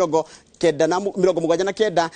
79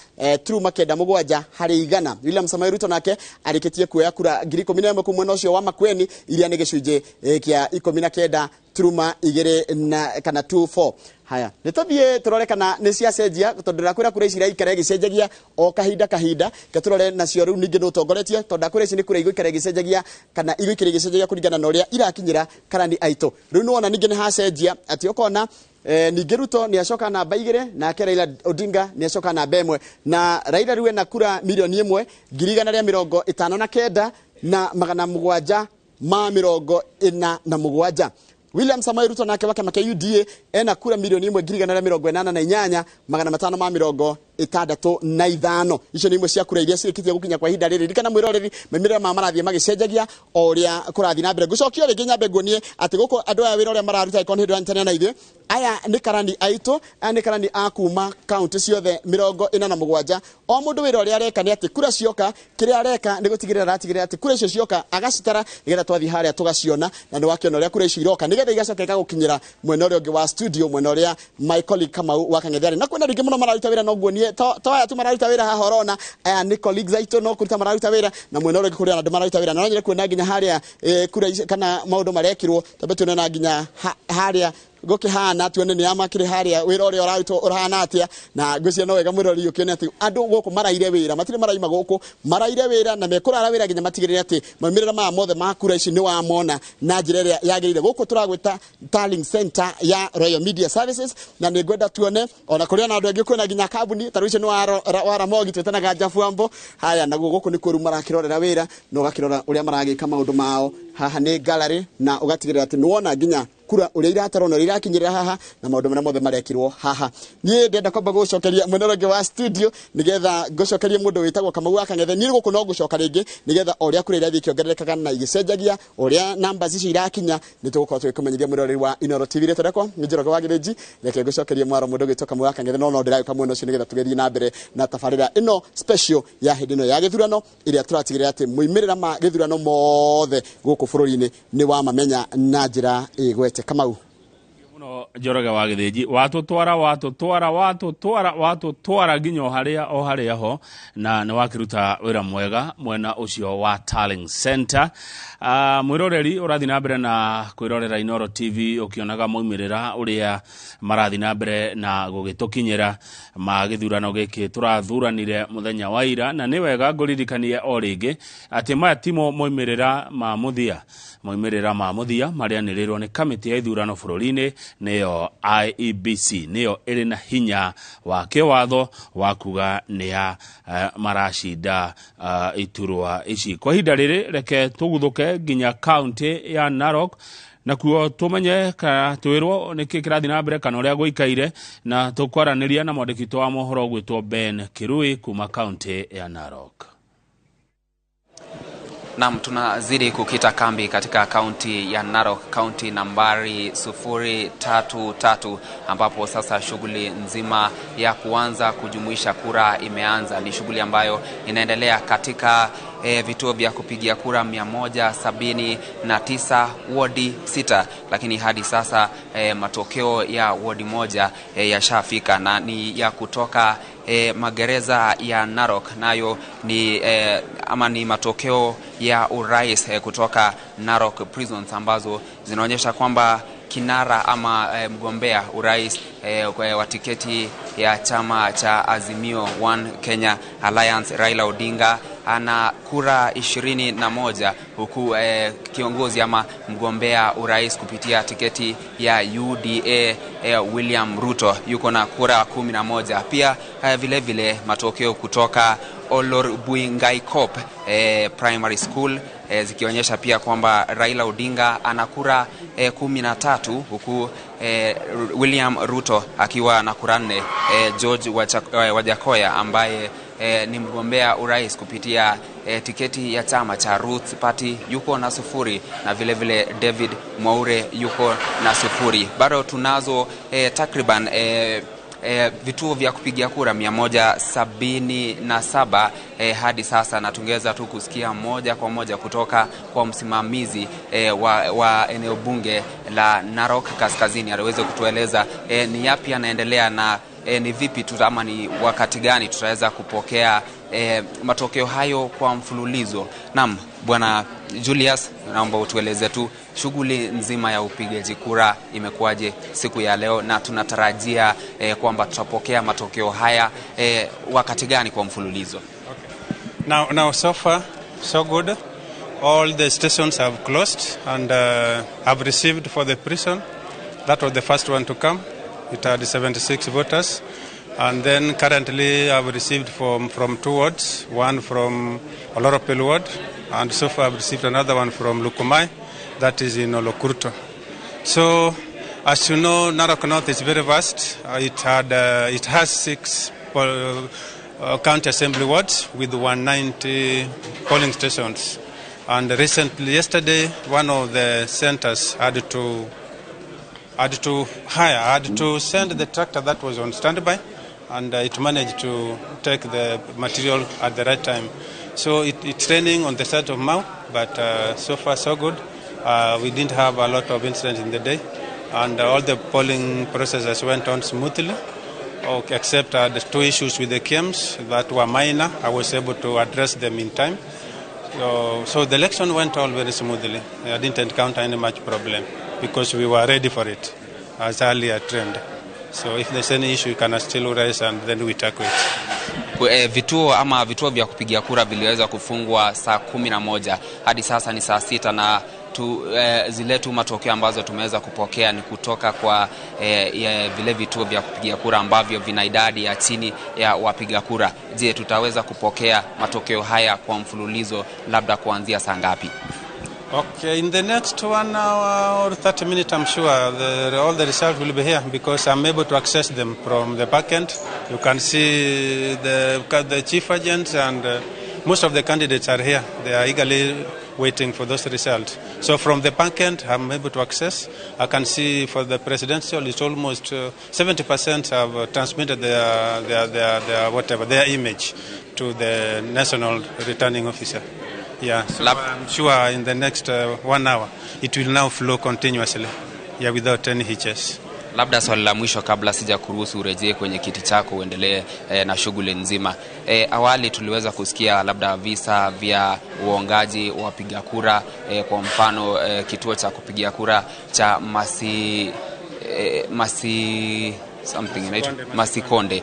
turuma 97 harĩ igana. William Samoei Ruto nake arĩkĩtie kuoya kura 11,000 kuma mwena ũcio wa Makueni iria nĩ gĩcunjĩ kĩa 19 turuma 2 na kana 24. Haya, nĩ tũthiĩ tũrore kana nĩ ciacenjia tondũ ndakwĩra kura ici iraikara igĩcenjagia o kahinda kahinda. Ke tũrore nacio rĩu ningĩ nĩ ũtongoretie tondũ ndakwĩra ici nĩ kura igũikara igĩcenjagia kana igũikara igĩcenjagia kũringana na ũrĩa irakinyĩra karani aitũ. Rĩu nĩwona ningĩ nĩ hacenjia atĩ ũkona ningĩ Ruto nĩ acoka namba 2 nake Raila Odinga nĩ acoka namba 1 na Raila rĩu ena kura 1,159,747 747. William Samoei Ruto nake wa kĩama kĩa UDA ena kura 1,188,548. 65. Icio nĩ imwe cia kura iria cirĩkĩtie gũkinya kwa ihinda rĩrĩ. Ririkana mwĩroreri, maumĩrĩra maya marathiĩ magĩcenjagia o ũrĩa kũrathiĩ na mbere. Ngũcokia rĩngĩ nyambe nguonie atĩ gũkũ andũ aya wĩra ũrĩa mararuta angĩkorwo nĩ hĩndĩ ũranyitanĩra na ithuĩ, aya nĩ karani aitũ, aya nĩ karani a kuma kaunti ciothe 47. O mũndũ wĩra ũrĩa areka nĩ atĩ kura cioka, kĩrĩa areka nĩ gũtigĩrĩra aratigĩrĩra atĩ kura icio cioka agacitara nĩgetha twathiĩ harĩa tũgaciona, na nĩ wakĩona ũrĩa kura icio iroka nĩgetha igacoka igagũkinyĩra mwena ũrĩa ũngĩ wa studio, mwena ũrĩa my colleague Kamau wa Kang'ethe arĩ. Na kwĩna rĩngĩ mũno mararuta wĩra, no nguonie to aya tu mararuta wĩra haha ũrona, aya nĩ colleagues aitũ no kũruta mararuta wĩra, na mwena ũrĩa ũngĩ kũrĩ ona andũ mararuta wĩra. Na no nyende kuona nginya harĩa kura ici kana maũndũ marekirwo, twambe tuone na nginya harĩa gũkĩhana, tuone nĩ amakĩrĩ harĩa wĩra ũrĩa ũrarutwo ũrahana atĩa. Na ngwĩciria no wega mwĩroreri ũkĩone atĩ andũ gũkũ maraire wĩra, matirĩ maraima gũkũ, maraire wĩra na mekũrara wĩra nginya matigĩrĩre atĩ maumĩrĩra maya mothe ma kura ici nĩ wamona na njĩra ĩrĩa yagĩrĩire. Gũkũ tũragwĩta Tallying Center ya Royal Media Services, na nĩ ngwenda tuone ona kũrĩ ona andũ angĩ, kwĩna nginya kambuni ta rĩu ũcio nĩ wa Ramogi twĩtanaga Jabuambo. Haya, naguo gũkũ nĩkuo rĩu marakĩrorera wĩra na ũgakĩrora ũrĩa maragĩka maũndũ mao. Haha nĩ gallery, na ũgatigĩrĩra atĩ nĩwona nginya kura ũrĩa iratarwo na ũrĩa irakinyĩrĩra haha na maũndũ marĩa mothe marekirwo haha. Niĩ ndĩrenda kwamba gũcokeria mwena ũrĩa ũngĩ wa studio nĩgetha ngũcokerie mũndũ wĩtagwo Kamau wa Kang'ethe. Niĩ gũkũ no ngũcoka rĩngĩ nĩgetha o ũrĩa kura irathiĩ ikĩongererekaga na igĩcenjagia, ũrĩa numbers icio irakinya, nĩ tũgũkorwo tũgĩkũmenyithia mwĩroreri wa Inooro TV. Rĩtwa rĩakwa nĩ Njoroge wa Gĩthĩnji. Reke ngũcokerie mwaro mũndũ ũgwĩtwo Kamau wa Kang'ethe, no ndĩragĩũka mwena ũcio nĩgetha tũgĩthiĩ na mbere na tabarĩra ĩno special ya hĩndĩ ĩno ya gĩthurano, ĩrĩa tũratigĩrĩra atĩ moimĩrĩra ma gĩthurano mothe gũkũ bũrũri-inĩ nĩ wamamenya na njĩra ĩgwete. Kamau. Mũno Njoroge wa Gĩthĩnji, watũtwara watũtwara watũtwara watũtwara nginya o harĩa o harĩa ho, na nĩ wakĩruta wĩra mwega mwena ũcio wa Tallying Center. Mwĩroreri ũrathiĩ na mbere na kwĩrorera Inooro TV ũkĩonaga maumĩrĩra ũrĩa marathiĩ na mbere na gũgĩtũkinyĩra ma gĩthurano gĩkĩ tũrathuranire mũthenya wa ira, na nĩ wega ngũririkanie o rĩngĩ atĩ maya timo maumĩrĩra ma mũthia. Maumĩrĩra ma mũthia marĩanĩrĩrwo nĩ kamĩtĩ ya ithurano bũrũri-inĩ, nĩyo IEBC, nĩyo ĩrĩ na hinya wa kĩwatho wa kuga nĩa maracinda iturwa ici. Kwa ihinda rĩrĩ reke tũguthũke nginya kaunti ya Narok, nakuo tũmenye kana twĩrwo nĩkĩ kĩrathiĩ na mbere kana ũrĩa gũikaire, na tũkwaranĩria na mwandĩki witũ wa mohoro ũgwĩtwo Ben Kirui kuma kaunti ya Narok. Naam, tunazidi kukita kambi katika kaunti ya Narok, kaunti nambari 033, ambapo sasa shughuli nzima ya kuanza kujumuisha kura imeanza. Ni shughuli ambayo inaendelea katika vituo vya kupigia kura 179 wodi 6, lakini hadi sasa matokeo ya wodi moja yashafika na ni ya kutoka magereza ya Narok, nayo ni ama ni matokeo ya urais kutoka Narok Prisons ambazo zinaonyesha kwamba kinara ama mgombea urais wa tiketi ya chama cha Azimio One Kenya Alliance Raila Odinga ana kura 21, huku kiongozi ama mgombea urais kupitia tiketi ya UDA William Ruto yuko na kura 11. Pia vile vile matokeo kutoka Olorbuingaikop Primary School zikionyesha pia kwamba Raila Odinga ana kura 13, huku William Ruto akiwa na kura 4. George Wajakoya ambaye ni mgombea urais kupitia tiketi ya chama cha Roots Party yuko na 0, na vile vile David Mwaure yuko na 0. Bado tunazo takriban vituo vya kupigia kura 177 hadi sasa, na tungeweza tu kusikia moja kwa moja kutoka kwa msimamizi wa eneo bunge la Narok Kaskazini aweze kutueleza ni yapi yanaendelea na ni vipi ama ni wakati gani tutaweza kupokea matokeo hayo kwa mfululizo. Naam, Bwana Julius, naomba utueleze tu shughuli nzima ya upigaji kura imekuwaje siku ya leo, na tunatarajia kwamba tutapokea matokeo haya wakati gani kwa mfululizo? Okay. Now so far so good. All the stations have closed and have received for the prison. That was the first one to come. It had 76 voters. And then currently I've received from two wards, one from Oloropel ward, and so far I've received another one from Lukumai, that is in Olokurto. So, as you know, Narok North is very vast. It has 6 county assembly wards with 190 polling stations. And recently, yesterday, one of the centers had to send the tractor that was on standby, and it managed to take the material at the right time. So it's raining on the side of Mau, but so far so good. We didn't have a lot of incidents in the day, and all the polling processes went on smoothly, okay, except the two issues with the KIEMS that were minor. I was able to address them in time. So the election went all very smoothly. I didn't encounter any much problem because we were ready for it as earlier trend. So if there's any issue, you can still raise and then we tackle it. Vituo ama vituo vya kupigia kura viliweza kufungwa saa 11 hadi sasa ni saa 6 na zile tu matokeo ambazo tumeweza kupokea ni kutoka kwa vile vituo vya kupigia kura ambavyo vina idadi ya chini ya wapiga kura. Je, tutaweza kupokea matokeo haya kwa mfululizo labda kuanzia saa ngapi? Okay, in the next 1 hour or 30 minutes, I'm sure all the results will be here because I'm able to access them from the back end. You can see the chief agents and most of the candidates are here. They are eagerly waiting for those results. So from the back end, I'm able to access. I can see for the presidential, it's almost 70% have transmitted their image to the national returning officer. Yeah, so I'm sure in the next 1 hour it will now flow continuously, yeah, without any hitches. Labda swali la mwisho kabla sija kuruhusu urejee kwenye kiti chako uendelee na shughuli nzima. Awali tuliweza kusikia labda visa vya uongaji wapiga kura, kwa mfano kituo cha kupigia kura cha Masikonde.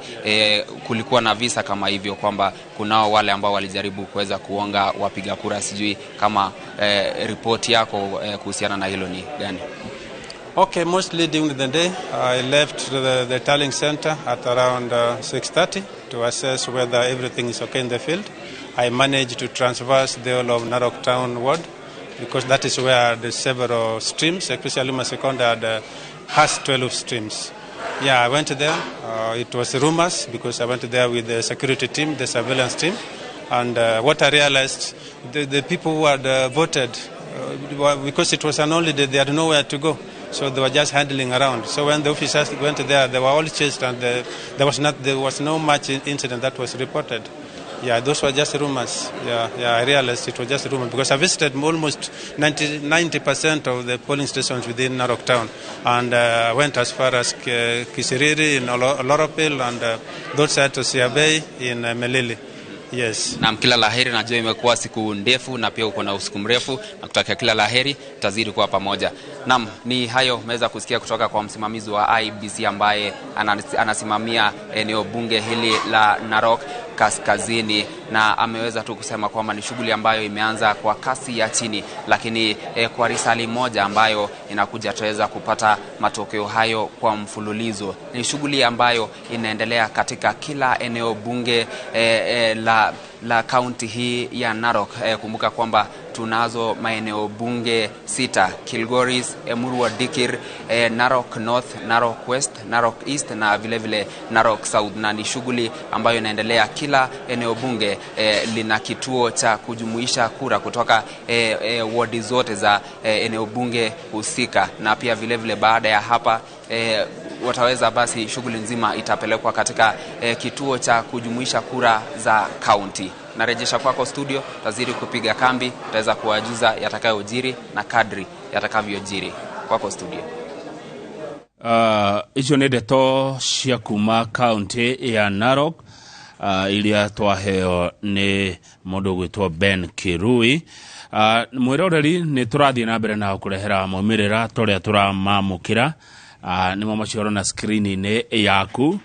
Kulikuwa na visa kama hivyo kwamba kunao wale ambao walijaribu kuweza kuonga wapiga kura. Sijui kama ripoti yako kuhusiana na hilo ni gani? Okay, mostly during the day, I left the tallying center at around 6:30 to assess whether everything is okay in the field. I managed to traverse the whole of Narok Town ward because that is where the several streams, especially Masikonde, has 12 streams. Yeah, I went there. It was rumors because I went there with the security team, the surveillance team. And what I realized, the people who had voted, because it was an holiday, they had nowhere to go. So they were just handling around. So when the officers went there, they were all chased, and there was no much incident that was reported. Yeah, those were just rumors. Yeah, I realized it was just rumors because I visited almost 90% of the polling stations within Narok Town, and went as far as Kisiriri in Oloropil and those sides to Siabei in Melili. Yes. Naam, kila laheri. Najua imekuwa siku ndefu na pia uko na usiku mrefu, na kutakia kila laheri, tutazidi kuwa pamoja. Naam, ni hayo umeweza kusikia kutoka kwa msimamizi wa IEBC ambaye anasimamia eneo bunge hili la Narok Kaskazini, na ameweza tu kusema kwamba ni shughuli ambayo imeanza kwa kasi ya chini, lakini kwa risali moja ambayo inakuja tutaweza kupata matokeo hayo kwa mfululizo. Ni shughuli ambayo inaendelea katika kila eneo bunge la kaunti hii ya Narok. Kumbuka kwamba tunazo maeneo bunge 6: Kilgoris, Emurua Dikir, Narok North, Narok West, Narok East na vile vile Narok South. Na ni shughuli ambayo inaendelea kila eneo bunge lina kituo cha kujumuisha kura kutoka wadi zote za eneo bunge husika. Na pia vile vile baada ya hapa wataweza basi shughuli nzima itapelekwa katika kituo cha kujumuisha kura za kaunti. Narejesha kwako studio, tazidi kupiga kambi, tutaweza kuwajuza yatakayojiri na kadri yatakavyojiri. Kwako studio. Icio nĩ ndeto cia kuma kaunti ya Narok iria twaheo nĩ mũndũ ũgwĩtwo Ben Kirui. Mwĩroreri, nĩ tũrathiĩ na mbere na kũrehera maumĩrĩra tũrĩa tũramamũkĩra, nĩmo macio ũrona screen-inĩ yaku.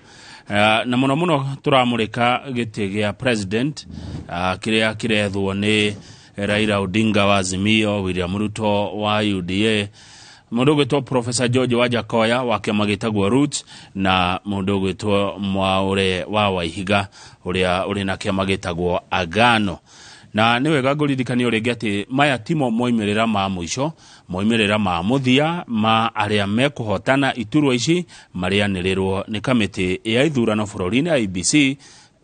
Na mũno mũno tũramũrĩka gĩtĩ gĩa president kĩrĩa kĩrethwo nĩ Raila Odinga wa Azimio, William Ruto wa UDA, mũndũ ũgwĩtwo Professor George Wajackoyah wa kĩama gĩtagwo Roots, na mũndũ ũgwĩtwo Mwaure wa Waihiga ũrĩa ũrĩ na kĩama gĩtagwo Agano. Na nĩ wega ngũririkania rĩngĩ atĩ maya timo moimĩrĩra ma mũico, moimĩrĩra ma mũthia ma arĩa mekũhotana iturwa ici marĩanĩrĩrwo nĩ kamĩtĩ ya ithurano bũrũri-inĩ IEBC,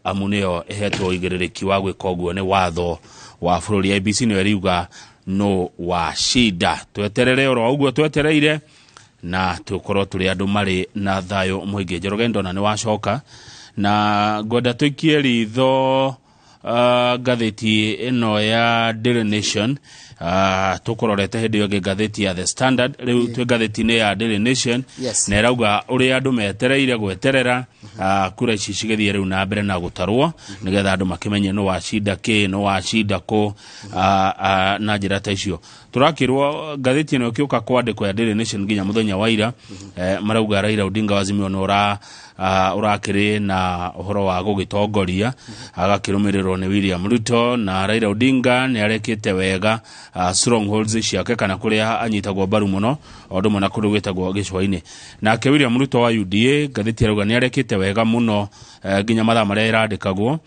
amu nĩyo ĩhetwo ũigĩrĩrĩki wa gwĩka ũguo nĩ watho wa bũrũri. IEBC nĩyo ĩriuga no wa shida. Tweterere oro ũguo twetereire na tũkorwo tũrĩ andũ marĩ na thayũ mũingĩ. Njoroge ndona nĩ wacoka na ngwenda tũikie ritho ngathĩti ĩno ya Daily Nation. Tũkũrorete hĩndĩ ĩyo ĩngĩ ngathĩti ya The Standard, rĩu twĩ ngathĩti-inĩ ya Daily Nation. Yes. Na ĩrauga ũrĩa andũ metereire gweterera kura ici cigĩthiĩ rĩu na mbere na gũtarwo nĩgetha andũ makĩmenye nĩ wacinda kĩ, nĩ wacinda kũ, na njĩra ta icio. Tũrakĩrwo ngathĩti ĩno ĩkĩũka kwandĩkwo ya Daily Nation nginya mũthenya wa ira, marauga Raila Odinga wa Azimio nĩ ũrakĩrĩ na ũhoro wa gũgĩtongoria, agakĩrũmĩrĩrwo nĩ William Ruto, na Raila Odinga nĩ arekĩte wega strongholds ciake kana kũrĩa anyitagwo mbaru mũno, o ũndũ ũmwe na kũndũ gwĩtagwo gĩcũa-inĩ. Nake William Ruto wa UDA ngathĩti arauga nĩ arekĩte wega mũno nginya mathaa marĩa ĩrandĩkagwo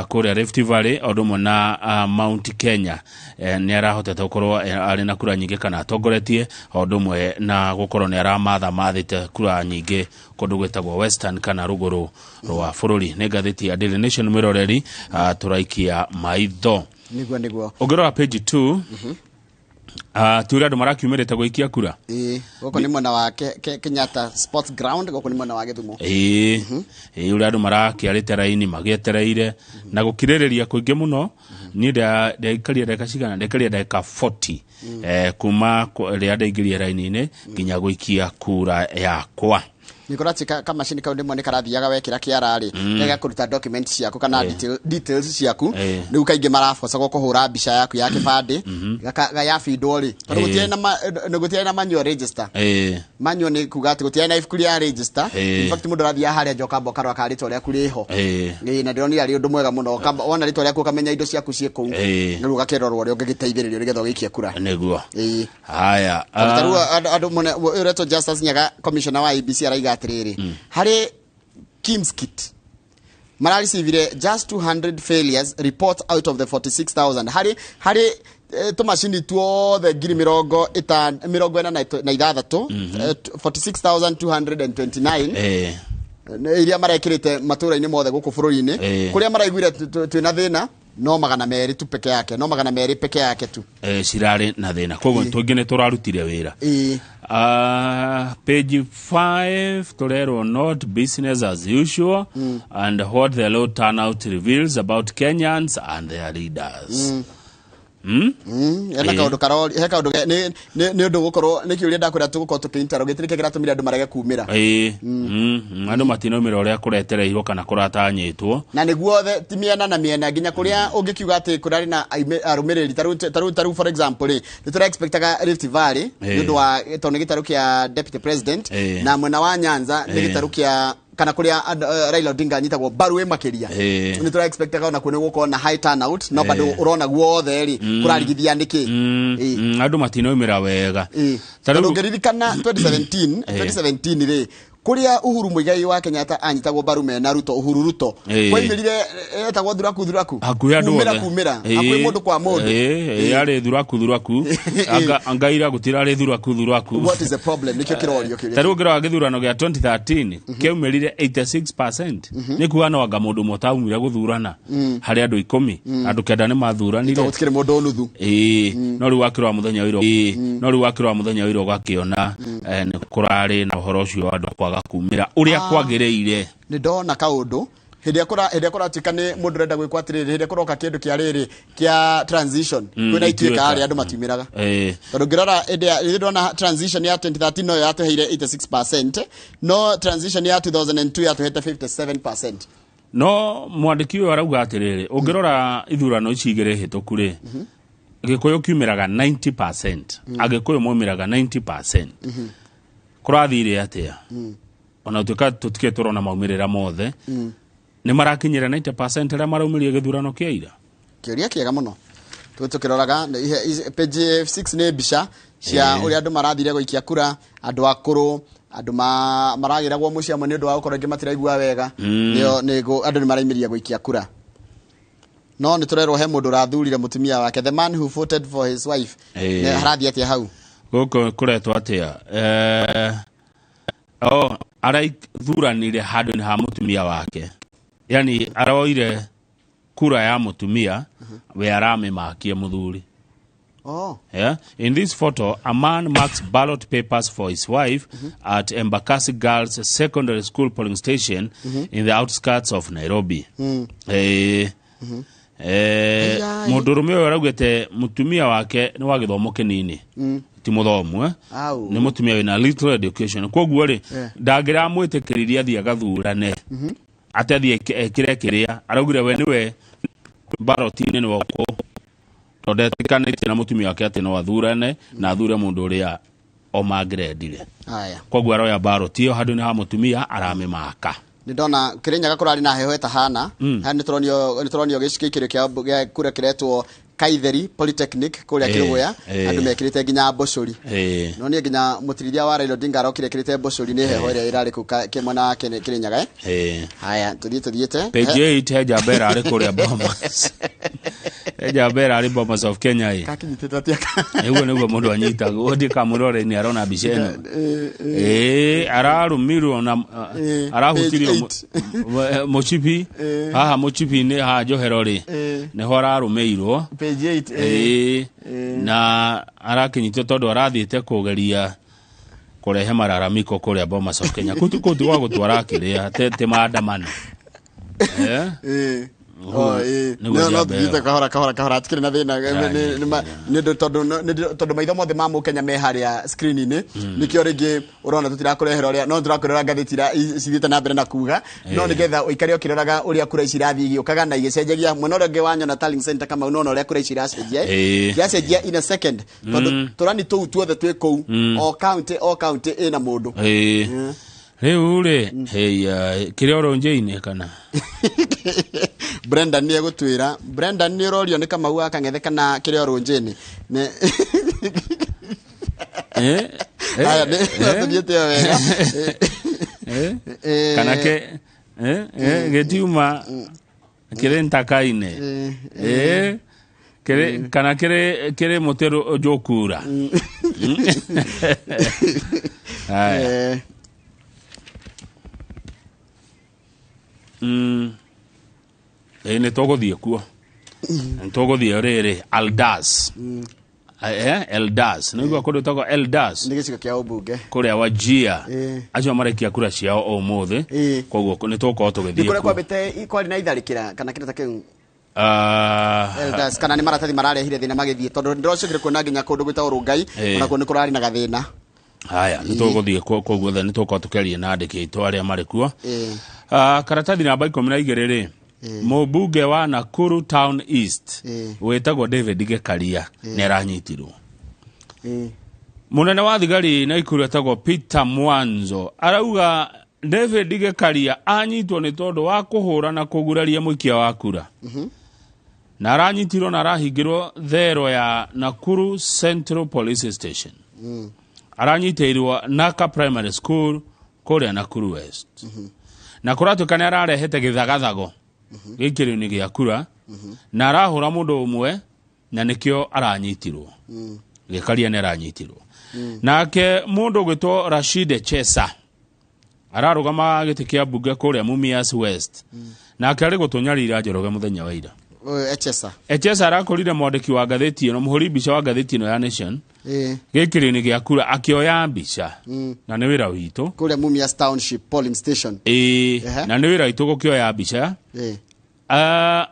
kũrĩa Rift Valley, o ũndũ ũmwe na Mount Kenya, nĩ arahotete gũkorwo arĩ na kura nyingĩ kana atongoretie, o ũndũ ũmwe na gũkorwo nĩ aramatha mathĩte kura nyingĩ kũndũ gwĩtagwo Western kana rũgũrũ rwa bũrũri. Nĩ ngathĩti ya Daily Nation mwĩroreri, tũraikia maitho. Niguo niguo. Ũngĩrora page 2, tuge andũ marakiumĩrĩte gũikia kura. Ĩĩ, gũkũ nĩ mwena wa Kenyatta Sports Ground, gũkũ nĩ mwena wa Gĩthumo. Ĩĩ, ĩĩ, ũrĩa andũ marakĩarĩte raini magĩetereire na gũkirĩrĩria kũingĩ mũno. Niĩ ndaikarire ndagĩka cigana, ndaikarire ndagĩka 40 kuma rĩrĩa ndaingĩrire raini-inĩ nginya gũikia kura yakwa. Nĩ kũratuĩka kamacini kau rĩmwe nĩ karathiaga wekĩra kĩara rĩ, gagakũruta document ciaku kana details ciaku. Rĩu kaingĩ marabocagwo kũhũra mbica yaku ya kĩbandĩ yabindwo rĩ, tondũ gũtirĩ na manual register. Manual nĩ kuga atĩ gũtirĩ na ibuku rĩa register. In fact mũndũ arathiaga harĩa nja ũkamba ũkarora kana rĩtwa rĩaku rĩho. Ĩĩ, na ndĩronire arĩ ũndũ mwega mũno. Wona rĩtwa rĩaku ũkamenya indo ciaku ciĩ kũu. Rĩu ũgakĩrorwo ũrĩa ũngĩgĩteithĩrĩrio nĩgetha ũgĩikie kura. Nĩguo. Ĩĩ. Haya. Tondũ ta rĩu andũ ũyũ ũretwo Justus Nyaga, commissioner wa IEBC, araiga atĩrĩrĩ, harĩ KIEMS kit mararecivire just 200 failures report out of the 46,000 harĩ tũmacini tuothe ngiri mĩrongo ĩtano mĩrongo ĩna na ithathatũ, 46,229 iria marekĩrĩte matũra-inĩ mothe gũkũ bũrũri-inĩ. Kũrĩa maraiguire twĩna thĩna no 200 tu peke yake, no 200 peke yake tu. Cirarĩ na thĩna, koguo tũngĩ nĩ tũrarutire wĩra. Page 5 tũrerwo not business as usual and what the low turnout reveals about Kenyans and their leaders. Hena kaũndũ karori, he kaũndũ nĩ ũndũ gũkorwo nĩ kĩũria ndakwĩra tũgũkorwo tũkĩ-interrogate nĩkĩ kĩratũmire andũ marege kumĩra. Ĩĩ, andũ matinaumĩra ũrĩa kũretereirwo kana kũratanyĩtwo. Na nĩguo othe ti mĩena na mĩena nginya kũrĩa ũngĩkiuga atĩ kũrarĩ na arũmĩrĩri tarĩu for example rĩ, nĩ tũra expectaga Rift Valley nĩ ũndũ wa tondũ nĩ gĩtarũ kĩa deputy president, na mwena wa Nyanza nĩ gĩtarũ kĩa kana kũrĩa Raila Odinga anyitagwo mbaru ĩ makĩria. Nĩ tũra expectaga ona kuo nĩ gũkorwo na high turnout, no bado ũrona guothe rĩ kũrarigithia nĩkĩ. Andũ matinaumĩra wega. Ta Tondũ rĩu ũngĩririkana 2017, 2017 rĩ, kũrĩa Uhuru Muigai wa Kenyatta anyitagwo mbaru mena Ruto, Uhuru Ruto, kwaimĩrire etagwo thuraku thuraku, hakuhĩ andũ kumĩra othe. kumĩra hakuhĩ mũndũ kwa mũndũ. Yarĩ thuraku thuraku. Angaira gũtirarĩ thuraku thuraku. What is the problem? Nĩkĩo kĩrorio kĩũria. Ta rĩu ũngĩrora gĩthurano gĩa 2013 kĩaumĩrire 86%, nĩ kuga no anga mũndũ ũmwe ũtaumire gũthurana harĩ andũ 10, andũ 9 nĩ mathuranire. Tondũ gũtikĩrĩ mũndũ nuthu. Ĩĩ, no rĩu wakĩrora mũthenya wa ira, ĩĩ, no rĩu wakĩrora mũthenya wa ira ũgakĩona nĩ kũrarĩ na ũhoro ũcio wa andũ kwaga kumĩra ũrĩa kwagĩrĩire. Nĩ ndona kaũndũ hĩndĩ ĩrĩa kũratuĩka nĩ mũndũ ũrenda gwĩkwo atĩrĩrĩ, hĩndĩ ĩrĩa kũroka kĩndũ kĩa rĩrĩ kĩa transition, kwĩna ituĩka ituĩka. harĩa andũ matiumĩraga. Tondũ ngĩrora hĩndĩ ya rĩrĩa ndona transition ya 2013 noyo yatũheire 86%, no transition ya 2002 yatũhete 57%. No mwandĩki ũyũ arauga atĩrĩrĩ, ũngĩrora ithurano ici igĩrĩ hĩtũku rĩ, Gĩkũyũ kiumĩraga 90%, Agĩkũyũ maumĩraga 90%. Kũrathire atĩa? Ona gũtuĩka tũtikĩrĩ tũrona maumĩrĩra mothe, nĩ marakinyĩra 90% arĩa maraumĩrire gĩthurano kĩa ira? Kĩũria kĩega mũno. Tũkĩroraga page 6 nĩ mbica cia ũrĩa andũ marathire gũikia kura, andũ akũrũ, andũ maragĩragwo mũciĩ amwe nĩ ũndũ wa gũkorwo angĩ matiraigua wega. Nĩo andũ nĩ maraimĩria gũikia kura. No nĩ tũrerwo he mũndũ ũrathurire mũtumia wake, the man who voted for his wife. Ĩĩ. Harathiĩ atĩa hau? Gũkũ kũretwo atĩa? Oh, araithuranire handũ-inĩ ha mũtumia wake, yani aroire kura ya mũtumia we aramĩmakia mũthuri. Oh. Yeah. In this photo, a man marks ballot papers for his wife at Embakasi Girls Secondary School polling station in the outskirts of Nairobi. Ai. Mũndũrũme ũyũ araugĩte mũtumia wake nĩ wa gĩthomo kĩnini, ti mũthomu, eh? Au. Nĩ mũtumia wĩna little education, koguo rĩ, ndangĩramwĩtĩkĩririe athiĩ agathurane, atĩ athiĩ ekĩre kĩrĩa araugire we nĩwe ballot-inĩ nĩwe ũkũ, tondũ ndetĩkanĩtie na mũtumia wake atĩ no athurane na athure mũndũ ũrĩa o mangĩrendire. Haya. Koguo aroya ballot ĩyo handũ-inĩ ha mũtumia, aramĩmaka. Nĩ ndona Kĩrĩnyaga kũrarĩ na heho ĩtahana. Haha nĩ tũronio gĩcikĩrĩrio kĩa kura kĩretwo Kaitheri Polytechnic kũrĩa Kĩrũgũya. Andũ mekĩrĩte nginya mbũcũri. No niĩ nginya mũtirithia wa Raila Odinga arokire ekĩrĩte mbũcũri nĩ heho ĩrĩa ĩrarĩ kũu kĩmwena wa Kĩrĩnyaga, eh? Haya, tũthiĩ tũthiĩte. Page 8, he njamba ĩrarĩ kũrĩa Bomas, he njamba ĩrarĩ Bomas of Kenya ĩ. Kakinyitĩte atĩa? Nĩguo mũndũ anyitagwo ndĩ kamũrore-inĩ arona mbica ĩno, ĩĩ, ararũmirwo na arahutirio Page mũcibi haha, mũcibi-inĩ haha njohero rĩ, nĩho ararũmĩirwo. Page 8, eh. Ĩĩ, na arakĩnyitwo tondũ arathiĩte kũgeria kũrehe mararamiko kũrĩa Bomas of Kenya, kũu ti gwa gũtwara kĩrĩa te maandamano. Eh? Oh, ĩĩ. Nĩguo No njamba tũthiĩte ĩyo. kahora kahora kahora, hatikĩrĩ na thĩna. Nĩ ũndũ tondũ maitho mothe ma mũkenya me harĩa screen-inĩ, nĩkĩo rĩngĩ ũrona tũtirakũrehera ũrĩa no tũrakũrehera ngathĩti iria cithiĩte na mbere na kuga, no nĩgetha ũikare ũkĩroraga ũrĩa kura ici irathiĩ igĩũkaga na igĩcenjagia. Mwena ũrĩa ũngĩ wa nyona tallying center, Kamau, nona ũrĩa kura ici iracenjia, iracenjia in a second, tondũ tũrani tũu tuothe twĩ kũu, o county o county ĩna mũndũ. Ĩĩ. Rĩu rĩ, heya, kĩrĩa ũrũnjĩ-inĩ kana? Brenda nĩ egũtwĩra. Brenda, nĩ ũrorio nĩ Kamau wa Kang'ethe kana kĩrĩa ũrũnjĩ-inĩ. Eh? Eh? Haya, nĩ tũthiĩte o wega. Eh? Kana ke gĩtiuma kĩrĩ ntaka-inĩ. Kĩrĩ kana kĩrĩ mũtĩ njũkura. Haya. Ĩĩ, nĩ tũgũthiĩ kuo, nĩ tũgũthiĩ rĩrĩ Eldas. Eldas, nĩguo kũndũ gwĩtagwo Eldas. Nĩ gĩcigo kĩa ũmbunge. Kũrĩa Wajia. Acio marekia kura ciao ũmũthĩ. Koguo nĩ tũgũkorwo Nĩ tũgĩthiĩ kũrĩa kuo. kwambĩte kwarĩ na itharĩkĩra kana kĩndũ ta kĩu? Ah, Elders, kana nĩ maratathi mararehire thĩna magĩthiĩ, tondũ ndĩracokire kuona nginya kũndũ gwĩtagwo Rũngai, onakuo nĩ kũrarĩ na gathĩna. Haya, nĩ tũgũthiĩ kuo, koguo nĩ tũgũkorwo tũkĩaria na andĩki aitũ arĩa marĩ kuo. Ah, karatathi namba 12 rĩ, mũmbunge wa Nakuru Town East wĩtagwo David Gĩkaria nĩ aranyitirwo. Mũnene wa thigari Naikuru etagwo Peter Mwanzo arauga David Gĩkaria anyitwo nĩ tondũ wa kũhũra na kũguraria mũikia wa kura, na aranyitirwo na arahingĩrwo thero ya Nakuru Central Police Station. Aranyitĩirwo Naka Primary School kũrĩa Nakuru West, na kũratuĩka nĩ ararehete gĩthagathago gĩikĩrio-inĩ gĩa kura na arahũra mũndũ ũmwe, na nĩkĩo aranyitirwo. Gĩkaria nĩ aranyitirwo. Nake mũndũ ũgwĩtwo Rashid Chesa ararũgama gĩtĩ kĩa mbunge kũrĩa Mumias West, nake arĩ gũtũnyarira Njoroge mũthenya wa ira. Ũyũ Echesa? Echesa arakorire mwandĩki wa ngathĩti ĩno, mũhũri mbica wa ngathĩti ĩno ya Nation, gĩkĩrio-inĩ gĩa kura akĩoya mbica, na nĩ wĩra witũ. Kũrĩa Mumias Township polling station. Ĩĩ, na nĩ wĩra witũ gũkĩoya mbica.